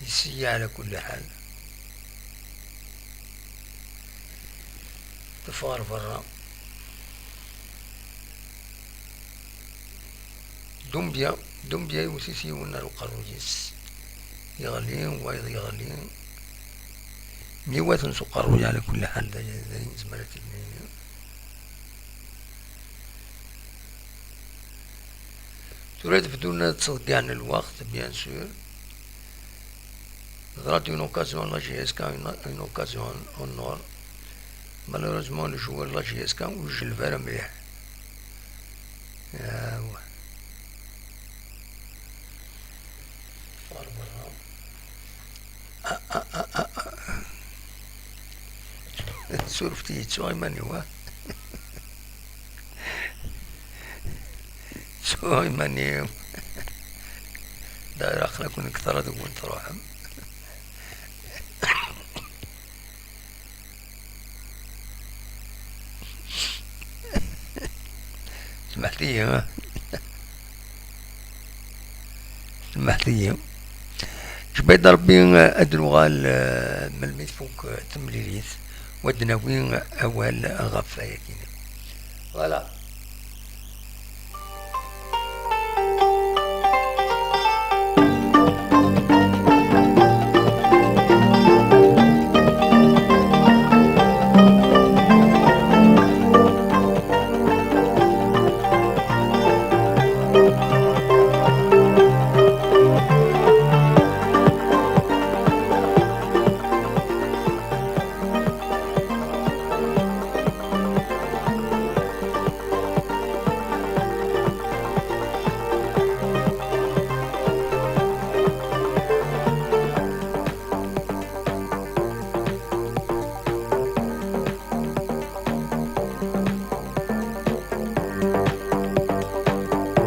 يسيا على كل حال. تفغر برا. دومبيا، دومبيا يوسيس يون القرويس. يغلي، وايض يغلي. ميوات نسو قروي على كل حال، دا، دا، زمرت الدنيا. ثورة بدون تصدق عن الوقت، bien sûr. ضرات une occasion la J S K, une, une occasion en or. Malheureusement, le joueur la J S K وجه الفار مليح. آه، واه. فار برا. آه، آه، آه، آه، آه. سورفتي يتسوى ماني واه. سوي ماني. داير أخلاق من كثرة تقول تروح. سمحتي، ها؟ سمحتي. جبيد ربي أدلو غال، آه، ملميت فوق، آه، تمليليت. ودناوي أول غفايا كيني. Voilà.